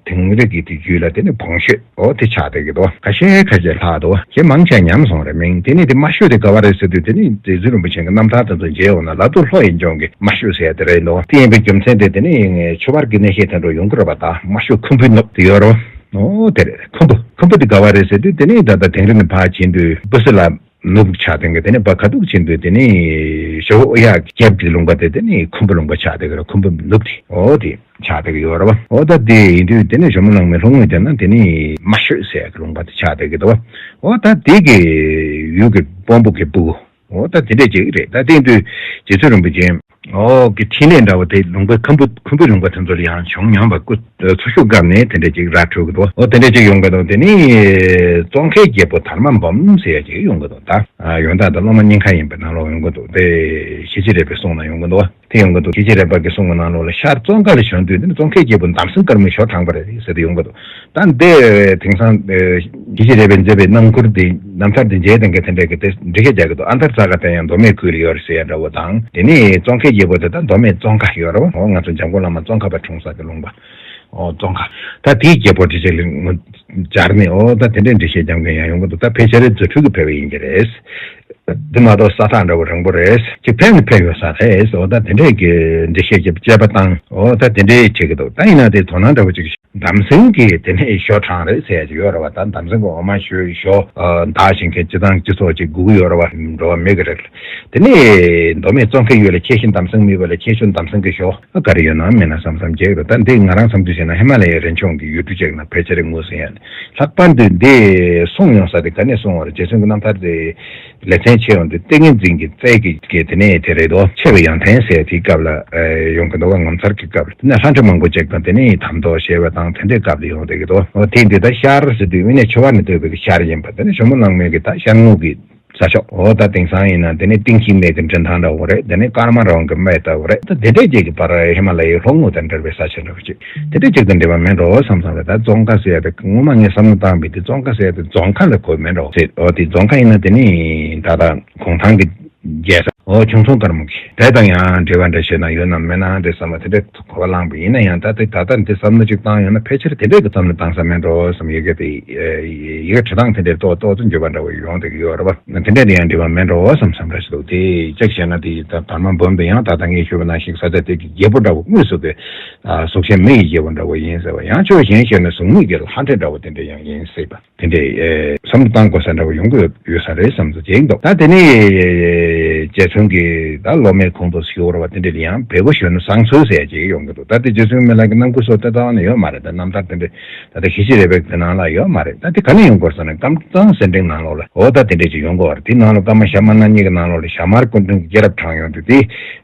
དེང་རབས་ཀྱི་དུས་རྒྱུན་ལ་དེ་ནས་བོང་ཤོད། ཨོ་དེ་ཆགས་བསྡད་ཀྱི་འདུག་ཁ་ཤས་ཁ་ཤས་ལྷག་འདུག་ཞེ་མང་ཆེ་ཉམས་སོང་རེད་མིང་། དེ་ནས་དེ་དམར་ཤོད་དེ་ག་བ་རེད་ཟེར་དུས། དེ་ནས་རྗེ་བཙུན་རིན་པོ་ཆེ་གི་རྣམ་ཐར་དེ་ཚོ་མཇལ་འོང་ན་ལ་དྭགས་ལྷོ་ཡི་ལྗོངས་ཀྱི་དམར་ཤོད་ཟེར་ཡ་དེ་རེད་འདུག་དེ་ཡིན་པའི་རྒྱུ་མཚན་དེ་དེ་ནས་ཆོས་པར་གྱི་གནས་བཤད་དེ་འདྲ་ཡོང་གི་རེད་པ། ད་དམར་ཤོད་ཁུམ་བུའི་ནུབ་དེ་ཡོད་རེད་བ། ཨོ་དེ་རེད། ཁུམ་བུ་ཁུམ་བུ་དེ་ག་བ་རེད་ཟེར་དུས། དེ་ནས་ད་ལྟ་དིང་རི་ནས་ཕར་ཕྱིན་དུས་སྦི་སི་ལ་ནུབ་ཆགས་དེ་གི། དེ་ནས་བ་ཁ་ཐུག་ཕྱིན་དུས་དེ་ནས་ཞོ་ཨོ་ཡ་རྒྱབ་ཀྱི་ལུང་པ་དེ་དེ་ནས་ཁུམ་བུ་ལུང་པ་ཆགས་དེ་གི་རེད། ཁུམ་བུ་ནུབ་དེ། ཨོ་དེ། ཆགས་བསྡད་ཀྱི་ཡོད་རེད་བ། འོ་ད་དེ་ཡིན་དུས་དེ་ནས་ཇོ་མོ་གླང་མའི་སློབ་དངོས་དེ་ན་དེ་ནི་དམར་ཤོད་ཟེར་ཡག་གི་ལུང་པ་དེ་ཆགས་བསྡད་ཀྱི་འདུག་བ། འོ་ད་དེ་གི་ཡུལ་གྱི་དཔོན་པོ་གི་བུ། འོ་ད་དེ་འདྲས་ཅིག་རེད། ད་དེ་ཡིན་དུས་རྗེ་བཙུན་རིན་པོ་ཆེ། འོ་གི་ཕྲིན་ལས་འདྲ་བོ་དེ་ལུང་པའི་ཁམ་བུ་ཁམ་བུའི་ལུང་པ་དེ་ཚོ་ལ་ཡང་བྱུང་མྱོང་བ་སྐུ་འཚོ་བཞུགས་སྐབས་ནས་དེ་འདྲས་ཅིག་ར་འཕྲོད་ཀྱི་འདུག་འོ་དེ་འདྲས་ཅིག་ཡོང་གི་འདུག་དེ་ནི་ཙོང་ཁའི་རྒྱལ་པོ་དར་མ་འབུམ་ཟེར་ཡག་ཅིག་ཡོང་གི་འདུག་ད་ཡོན་བདག་དང་སློབ་མ་གཉིས་ཀ་ཡིན་པའི་ནང་ལོགས་ཡོང་གི་འདུག་དེ་ཞི་བྱེད་རས་པའི་གསུང་ན་ཡོང་གི་འདུག་དེ་ཡོང་གི་འདུག་ཞི་བྱེད་རས་པ་གི་གསུང་གི་ནང་ལོགས་ལ་ཤར་ཙོང་ཁ་ལ་བྱོན་དུས་དེ་ནི་ཙོང་ཁའི་རྒྱལ་པོ་འདམ་སེང་དཀར་མོས་ཞོ་དྲངས་པ་རེད་ཟེར་དེ་ཡོང་གི་འདུག་ད་འདི་དེང་སང་ཞི་བྱེད་རས་པས་མཛད་པའི་རྣམ་མགུར་འདི་རྣམ་ཐར་འདི་མཇལ་དང་གི་དེ་འདྲ་གི་དེ་འགྲེལ་བཤད་རྒྱག་གི་འདུག་ཨ་མཐར་ས་ག་དེ་ཡང་མདོ་སྨད་ཁུལ་ལ་ཡོད་རེད་ཟེར་ཡ་འདྲ་བོ་དང་། དེ་ནི་ཙོང་ཁའི་རྒྱལ་པོ་དེ་ད་མདོ་སྨད་ཙོང་ཁ་ཡོད་རེད་བ། འོ་ང་ཚོ་འཇམ་མགོན་བླ་མ་ཙོང་ཁ་པ་འཁྲུངས་ས་གི་ལུང་པ། འོ་ཙོང་ཁ། ད་དེའི་རྒྱལ་པོ་དེ་ཅིག་ལ་ངོ་སྦྱར་ནས། འོ་ད་དེ་འདྲའི་འགྲེལ་བཤད་རྒྱག་མཁན་ཡང་ཡོང་གི་འདུག་ད་ཕལ་ཆེར་རྫུ་འཕྲུལ་གྱིས་ཕེབས་པ་ཡིན་གྱི་རེད། འདི་མ་གཏོགས་ས་ཐག་འདྲ་བོ་རིང་པོ་རེད། ཅིག་ཕེབས་ནི་ཕེབས་ཡོད་ས་རེད། འོ་ད་དེ་འདྲས་ཀྱི་འགྲེལ་བཤད་ཀྱི་དཔྱད་པ་བཏང་། འོ་ད་དེ་འདྲས་བྱེད་ཀྱི་འདུག་ད་ཡིན་ན་དེ་དོ་སྣང་འདྲ་བོ་ཅིག་འདམ་སེང་གིས་དེ་ནས་ཞོ་དྲངས་རེད་ཟེར་ཡ་ཅིག་ཡོད་རེད་བ། ད་འདམ་སེང་གི་འོ་མ་ཞོ་ཞོ་འདག་བཞིན་མཁན་སྤྱི་བཏང་སྤྱི་ཚོགས་ཅིག་སྒུག་གི་ཡོད་རེད་བ། འགྲོ་བ་མི་གི་རེད། དེ་ནས་མདོ་སྨད་ཙོང་ཁའི་ཡུལ་ལ་ཁྱེད་ཤི་འདམ་སེང་མེད་པ་ལ་ཁྱེད་ཤོ་འདམ་སེང་གི་ཞོ་ག་རེ་ཡོད་ན་མེད་ན་བསམ་བསམ་བྱེད་ཀྱི་འདུག་ད་འདི་ང་རང་བསམ་ཚུལ་བྱས་ན་ཧི་མ་ལ་ཡའི་རི་ལྗོངས་ཀྱི་ཡུལ་གྲུ་ཅིག་ན་ཕལ་ཆེར་ངོས་ཟིན་ཡ། ལྷག་པར་དུ་འདི་གསུངས་ཡོང་ས་དེ་ག་ནས་གསུངས་པ་རེད། རྗེ་བཙུན་གྱི་རྣམ་ཐར་དེ་ལེ་ཚན་ཕྱེ་ཡོང་དུས་ཏིང་ངེ་འཛིན་གྱི་རྩལ་གྱི་གི་དེ་ནས་དེ་རེད་དོ། ཆེ་བའི་ཡོན་ཏན་ཟེར་དེའི་སྐབས་ལ་ཡོང་གི་འདུག་བ། ངོ་མཚར་གྱི་སྐབས་ལ་དེ་ནས་ལྷ་འདྲེ་མང་པོ་ཅིག་དང་དེ་ནས་དམ་དོ་ཞེས་པ་དང་དེ་འདྲའི་སྐབས་ལ་ཡོང་བསྡད་ཀྱི་འདུག་འོ་དེ་འདི་ད་ཤར་ཟེར་དུས་དབུས་ནས་ཆུ་བར་ནས་བཏོད་པའི་ཤར་ཡིན་པ། དེ་ནས་ཇོ་མོ་གླང་མའི་གི་ད་ཤར་ངོས་ཀྱི་ས་ཕྱོགས། འོ་ད་དེང་སང་ཡིན་ན་དེ་ནས་ཏིང་ཤིང་མའི་གི་འདྲེན་ཐང་འདྲ་བོ་རེད། དེ་ནས་ཀརྨ་རོན་གྱི་སྨད་ལྟ་བུ་རེད། ད་དེ་འདྲའི་རྗེས་ཀྱི་བར་ཧི་མ་ལ་ཡའི་ལྷོ་ངོས་དང་འབྲེལ་བའི་ས་ཆ་འདྲ་བོ་ཅིག་དེ་འདྲའི་ཅིག་དང་འབྲེལ་བ་མེད་འགྲོ་བསམ་བསམ་རེད། ད་ཙོང་ཁ་ཟེར་ཡ་དེ་ངོ་མ་ངས་བསམ་བློ་བཏང་བའི་དེ་ཙོང་ཁ་ཟེར་ཡ་དེ་རྫོང་ཁ་ལ་གོ་མེད་འགྲོ་ཟེར། འོ་དེ་རྫོང་ཁ་ཡིན་ན་དེ་ནི་ད་ལྟ་གུང་ཐང་གི་རྒྱལ་ས། འོ་ཁྱུང་ཚང་དཀར་མོ་གི་དེ་དང་ཡང་འབྲེལ་བ་འདྲ་བྱས་ན་ཡོད་ན་མེད་ན་འདྲ་བསམ་པ་དེ་འདྲའི་གོ་བ་བླངས་པ་ཡིན་ན་ཡང་། ད་དེ་ད་ལྟ་འདི་བསམ་བློ་ཅིག་བཏང་ཡོང་ན་ཕལ་ཆེར་དེ་འདྲའི་གི་བསམ་བློ་བཏང་ས་མེད་འགྲོ་བསམ། ཡི་གེ་དེ་ཡི་གེ་འབྲི་སྟངས་དེ་འདྲའི་ཏོག་ཏོག་ཙམ་འགྱུར་བ་འདྲ་བོ་ཡོང་བསྡད་ཀྱི་ཡོད་རེད་བ། དེ་འདྲ་དེ་ཡང་འབྲི་བ་མེད་འགྲོ་བསམ་བསམ་རེ་ཞིག་འདུག་དེ་ཅིག་བྱས་ན་དེ་ད་དར་མ་འབུམ་དེ་ཡང་ད་ལྟ་ངས་ཞུས་པ་ནང་བཞིན་ས་ཆ་དེ་གི་རྒྱལ་པོ་འདྲ་བོ་དངོས་སུ་གི་གཟུགས་ཅན་མི་ཡི་རྒྱལ་པོ་འདྲ་བོ་ཡིན་ཟེར་བ། ཡང་ཕྱོགས་གཞན་བཤད་ན་གཟུགས་མེད་ཀྱི་ལྷ་འདྲེ་འདྲ་བོ་དེ་འདྲ་ཡང་ཡིན་སྲིད་པ། དེ་འདྲའི་ཨེ་བསམ་བློ་བཏང་དགོས་ས་འདྲ་བོ་ཡོང་གི་ཡོད་ས་རེད་བསམ་ཚུལ་ཅིག་འདུག་ད་དེ་ནས་ རྗེ་བཙུན་གྱི་ད་སློབ་མའི་ཁོངས་གཏོགས་སུ་ཞུགས་པ་དེ་འདྲ་ལ་ཡང་བལ་པོ་གཞོན་ནུ་བཟང་ཚུལ་ཟེར་ཅིག་ཡོང་གི་འདུག་ད་དེ་རྗེ་བཙུན་མི་ལ་གི་རྣམ་མགུར་སོགས་དེ་ལྟ་བ་ནི་ཡོད་མ་རེད། ད་རྣམ་ཐར་དེ་འདྲ་ད་ལྟ་ཞི་བྱེད་རས་པའི་དེ་ནང་ལ་ཡོད་མ་རེད། ད་དེ་ག་ནས་ཡོང་དགོས་ཟེར་ན་ཀམ་གཙང་གསེར་ཕྲེང་ནང་ལོགས་ལ་འོ་ད་དེ་འདྲ་ཅིག་ཡོང་དགོས་པ་རེད། དེ་ནང་ལ་ཀརྨ་ཞྭ་དམར་ནག་གཉིས་ཀྱི་ནང་ལོགས་ལ་ཞྭ་དམར་སྐུ་ཕྲེང་གི་སྐྱེས་རབས་བགྲངས་ཡོང་དུས་དེ།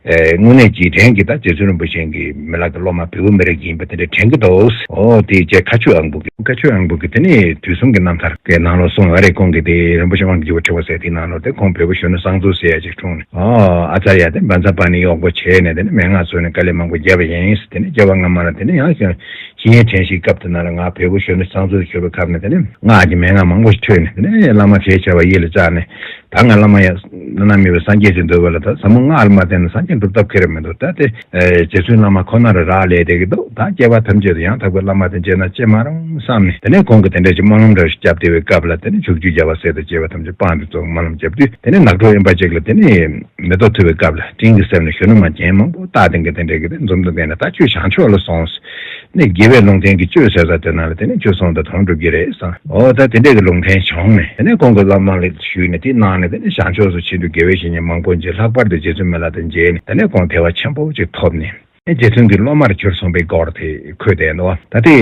ཨེ། དངོས་གནས་རྗེས་དྲན་གྱི་ད་རྗེ་བཙུན་རིན་པོ་ཆེ་གི་མི་ལ་གི་སློབ་མ་བལ་པོ་མི་རིགས་ཡིན་པ་དེ་འདྲ་དྲན་གྱི་འདུག་འོ་དེ་རྗེ་མཁའ་སྤྱོད་དབང་པོ་གི་མཁའ་སྤྱོད་དབང་པོ་གི་དེ་ནས་དུས་གསུམ་གྱི་རྣམ་ཐར་གི་ནང་ལོགས་གསུངས་ཡོད་རེད། ཁོང་གིས་དེ་རིན་པོ་ཆེ་དབང་གི་རྒྱལ་པོ་ཁྲི་པ་ཟེར་དེའི་ནང་ལོགས་དེ་ཁོང་བལ་པོ་གཞོན་ནུ་བཟང་ཚུལ་ཟེར་ཡ་ཅིག་འཁྲུངས་ནས། ཨོ་ཨ་ཙརྱ་དེ་བཛྲ་པཱ་ཎི་གཡོག་པོ་བྱས་ནས་དེ་ནས་མན་ངག་བཙུགས་ནས་དཀའ་ལས་མང་པོ་བརྒྱབ་པ་ཡིན། དེ་ནས་སྐྱེ་བ་སྔ་མ་ལ་དེ་ནས་ཡང་ཞིང་ཞིང་ཡན་དྲན་ཤེས་སྐབས་དེ་ནང་ལ་ང་བལ་པོ་གཞོན་ནུ་བཟང་ཚུལ་གྱུར་པའི་སྐབས་ནས་དེ་ནས་སྔགས་ཀྱི་མན་ངག་མང་པོ་ཞིག་ཐོས་ནས་དེ་ནས་བླ་མ་ཞེས་བྱ་བ་ཡིད་ལ་བཅགས་ནས། ད་ང་བླ་མ་ཡང་བླ་ན་མེད་པའི་སངས་རྒྱས་ཅིག་འདོད་པ་ལ་ད་ཟབ་མོ་སྔགས་ལ་མ་བརྟེན་ན་སངས་རྒྱས་འགྲུབ་ཐབས་ཁེ་རེ་མི་འདུག་ད་དེ་རྗེ་བཙུན་བླ་མ་ཁོ་ན་རུ་རག་ལས་བསྡད་ཀྱི་འདུག་ད་སྐྱེ་བ་ཐམས་ཅད་དུ་ཡང་དག་པའི་བླ་མ་དེ་མཇལ་ན་ཅི་མ་རུང་བསམ་ནས་དེ་ནས་ཁོང་གིས་དེ་འདྲ་ཅིག་སྨོན་ལམ་འདྲ་ཞིག་བརྒྱབ་བསྡད་པའི་སྐབས་ལ་དེ་ནས་བྱུག་ཆུ་བརྒྱབ་པ་ཟེར་དང་བཅས་པ་ཐམས་ཅད་སྤངས་ཏེ་ཙོག་སྨོན་ལམ་བརྒྱབ་དུས་དེ་ནས་ནགས་ཁྲོད་དབེན་པ་ཅིག་ལ་དེ་ནས་མེ་ཏོག་འཐུ་བའི་སྐབས་ལ་སྤྲིན་གྱི་གསེབ་ནས་གཞོན་ནུ་མ་རྒྱན་མང་པོ་རྟགས་ལྡན་གྱི་དེ་འདྲ་གི་དེ་འཛུམ་དང་ལྡན་ནས་ད་ཁྱོད་བྱང་ཕྱོགས་ལ་སོང་། ནས་དགེ་བའི་ལུང་བསྟན་གྱི་གཅོད་ཟེར་ས་དེ་ནང་ལ་དེ་ནས་ཆོས་གསུངས་དང་དོན་འགྲུབ་ཀྱི་རེད་བསམ། འོ་ད་དེ་འདྲས་ཀྱི་ལུང་བསྟན་བྱུང་ནས་དེ་ནས་ཁོང་གི་བླ་མ་ལ་ཞུས་ནས་དེ་གནང་ནས་དེ་ནས་བྱང་ཕྱོགས་སུ་ཕྱིན་དུས་དགེ་བའི་བཤེས་གཉེན་མང་པོ་མཇལ། ལྷག་པར་དུ་རྗེ་བཙུན་མི་ལ་དང་མཇལ་ནས་དེ་ནས་ཁོང་དད་པ་ཆེན་པོ་ཅིག་ཐོབ་ནས་རྗེ་བཙུན་གྱི་སློབ་མར་གྱུར་སོང་བའི་སྐོར་དེ་འཁོད་བསྡད་འདུག་ད་དེ་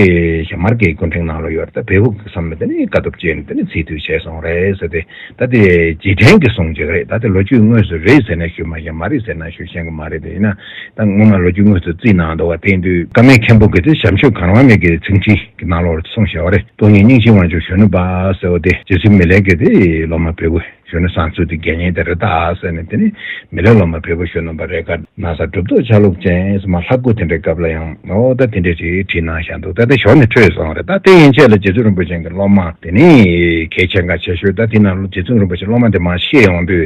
ཞྭ་དམར་གྱི་སྐུ་ཕྲེང་ནང་ལ་ཡོད་རེད། ད་བལ་པོ་གི་བསམ་ནས་དེ་ནས་དཀའ་ཐུབ་བྱས་ནས་དེ་ནས་ཚེ་ཐུང་བྱས་སོང་རེད་ཟེར་ཏེ། ད་དེ་རྗེས་དྲན་གྱི་གསུང་ཅིག་རེད། ད་དེ་ལོ་རྒྱུས་དངོས་སུ་རེད་ཟེར་ན་ཞུ་མ་ཤེས། མ་རེད་ཟེར་ན་ཞུ་ཤེས་ཀྱི་མ་རེད། དེ་ཡིན་ན་ད་སྔོན་མ་ལོ་རྒྱུས་དངོས་སུ་བརྩིས་གནང་འདུག་བ། དེ་ཡིན་དུས་ཀརྨའི་མཁན་པོ་གིས་དེ་བྱམས་ཆོས་གར་དབང་མའི་གི་ཚིག་འཕྲིན་གྱི་ནང་ལོགས་གསུངས་བཞག་པ་རེད། སྟོང་ཉིད་སྙིང་རྗེའི་དབང་ཕྱུག་གཞོན་ནུ་པ་ཟེར་བ་དེ་རྗེ་བཙུན་མི་ལའི་གི་དེ་སློབ་མ་བལ་པོ་གཞོན་ནུ་བཟང་ཚུལ་དེ་དགེ་བསྙེན་དེ་རེད་ད་ཟེར་ནས། དེ་ནི་མི་ལའི་སློབ་མ་བལ་པོ་གཞོན་ནུ་པ་རེད་ཀ། ན་བཟའ་གྲུབ་ཐོབ་ཆ་ལུགས་ཅན་ཟེར་མ་ལྷ་སྐུ་དེ་འདྲའི་སྐབས་ལ་ཡང་འོ་ད་དེ་འདྲས་ཅིག་བྲིས་གནང་བཞག་འདུག་ད་དེ་ཞོར་ནས་འཕྲོས་སོང་རེད། ད་དེ་ཡན་ཆད་ལ་རྗེ་བཙུན་རིན་པོ་ཆེ་གི་སློབ་མ་དེ་ནི་གལ་ཆེ་འགངས་ཆེ་ཤོས། ད་དེ་ནང་ལ་རྗེ་བཙུན་རིན་པོ་ཆེ་སློབ་མ་དེ་མར་བཤད་ཡོང་དུས་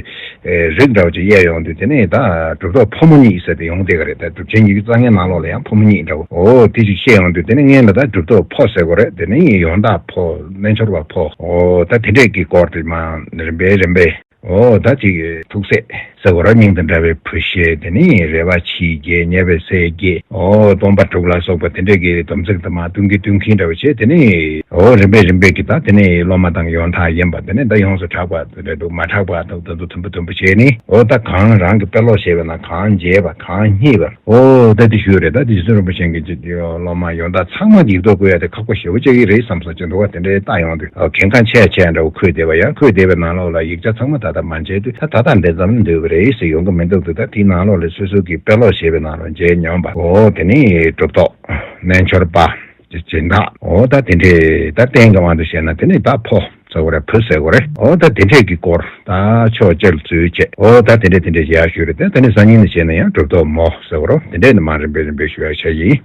རིགས་འདྲ་བོ་ཅིག་དབྱེ་ཡོང་དུས་དེ་ནི་ད་གྲུབ་ཐོབ་ཕོ་མོ་གཉིས་ཟེར་ཏེ་ཡོང་བསྡད་ཀྱི་རེད། ད་གྲུབ་ཆེན་ཉི་ཤུ་རྩ་ལྔའི་ནང་ལོགས་ལ་ཡང་ཕོ་མོ་གཉིས་འདྲ་བོ་འོ་དེ་ཅིག་བཤད་ཡོང་དུས་དེ་ནི་སྔོན་ལ་ད་གྲུབ་ཐོབ་ཕོ་ཟེར་དགོས་རེད། དེ་ནི་ཡོན་བདག་ཕོ་རྣལ་འབྱོར་པ་ཕོ་འོ་ད་དེ་འདྲས་ཀྱི་སྐོར་དེ་མར་རིམ་པས་རིམ་པས། འོ་ད་ཅིག་ཐུགས་སྲས་ཟེར་བ་ར་སྙིང་དང་འདྲ་བའི་བུ་ཞེས། དེ་ནི་རེ་བ་ཕྱིའི་རྒྱལ་ཉེ་བའི་སྲས་བརྒྱད། འོ་སྟོན་པ་དྲུག་ལ་སོགས་པ་དེ་འདྲས་ཀྱི་སྡོམ་ཚིག་དུ་མ་བསྟུན་གྱིན་བསྟུན་གྱིན་འདྲ་བ་བྱས། དེ་ནི་འོ་རིམ་པས་རིམ་པས་ཀྱི་ད་དེ་ནི་སློབ་མ་དང་ཡོན་བདག་ཡིན་པ་དེ་ནི་ད་ཡོངས་སུ་གྲགས་པ་དེ་འདྲ་འདུག་མ་གྲགས་པ་དག་དེ་ཚོ་དུམ་བུ་དུམ་བུ་བྱས་ནི་འོ་ད་གང་རང་གི་དཔེ་ཀློག་བྱས་པ་ན་གང་མཇལ་བ་གང་རྙེད་པ། ཨོ་ད་དེ་ཞུས་རེད། ད་དེ་རྗེ་བཙུན་རིན་པོ་ཆེ་གི་སློབ་མ་ཡོན་བདག་ཚང་མ་ཡིག་ཐོག་བཀོད་ཡ་དེ་ཁག་པོ་ཞེ་པོ་ཅིག་རེད་བསམ་ས་ཅིག་འདུག་བ། དེ་འདྲའི་ལྟ་ཡོང་དུས་ཨོ་གལ་འགངས་ཆེ་ཆེ་འདྲ་བོ་འཁོད་བསྡད་པ། ཡང་འཁོད་བསྡད་པའི་ནང་ལོགས་ལ་ཡིག་ཆ་ཚང་མ་ད་ལྟ་མ་མཇལ་དུས་ད་ད་ལྟ་འདི་ཙམ་འདུག་པ་རེད་ཟེར་ཡོང་གི་མི་འདུག་འདུག་ད་དེའི་ནང་ལོགས་ལ་སོ་སོ་གི་དཔེ་ཀློག་བྱས་པའི་ནང་ལོགས་མཇལ་མྱོང་བ། ཨོ་དེ་ནི་གྲུབ་ཐོབ་རྣལ་འབྱོར་པ། སྦྱིན་བདག་འོ་ད་དེ་འདྲས་ད་བསྟན་གྱི་དབང་དུ་བྱས་ན་དེ་ནི་ད་ཕོ་ཟེར་དགོས་རེད། བུ་ཟེར་དགོས་རེད། འོ་ད་དེ་འདྲས་ཀྱི་སྐོར་ད་ཕྱོགས་གཅིག་ལ་འཛུལ་བྱས། འོ་ད་དེ་འདྲས་དེ་འདྲས་ཡར་ཞུས་རེད། ད་དེ་ནི་སང་ཉིན་ནས་བྱས་ན་ཡང་གྲུབ་ཐོབ་མོ་ཟེར་དགོས་རེད། དེ་འདྲས་ནི་མར་རིམ་པས་རིམ་པས་ཞུ་ཡ་བྱ་ཡིན།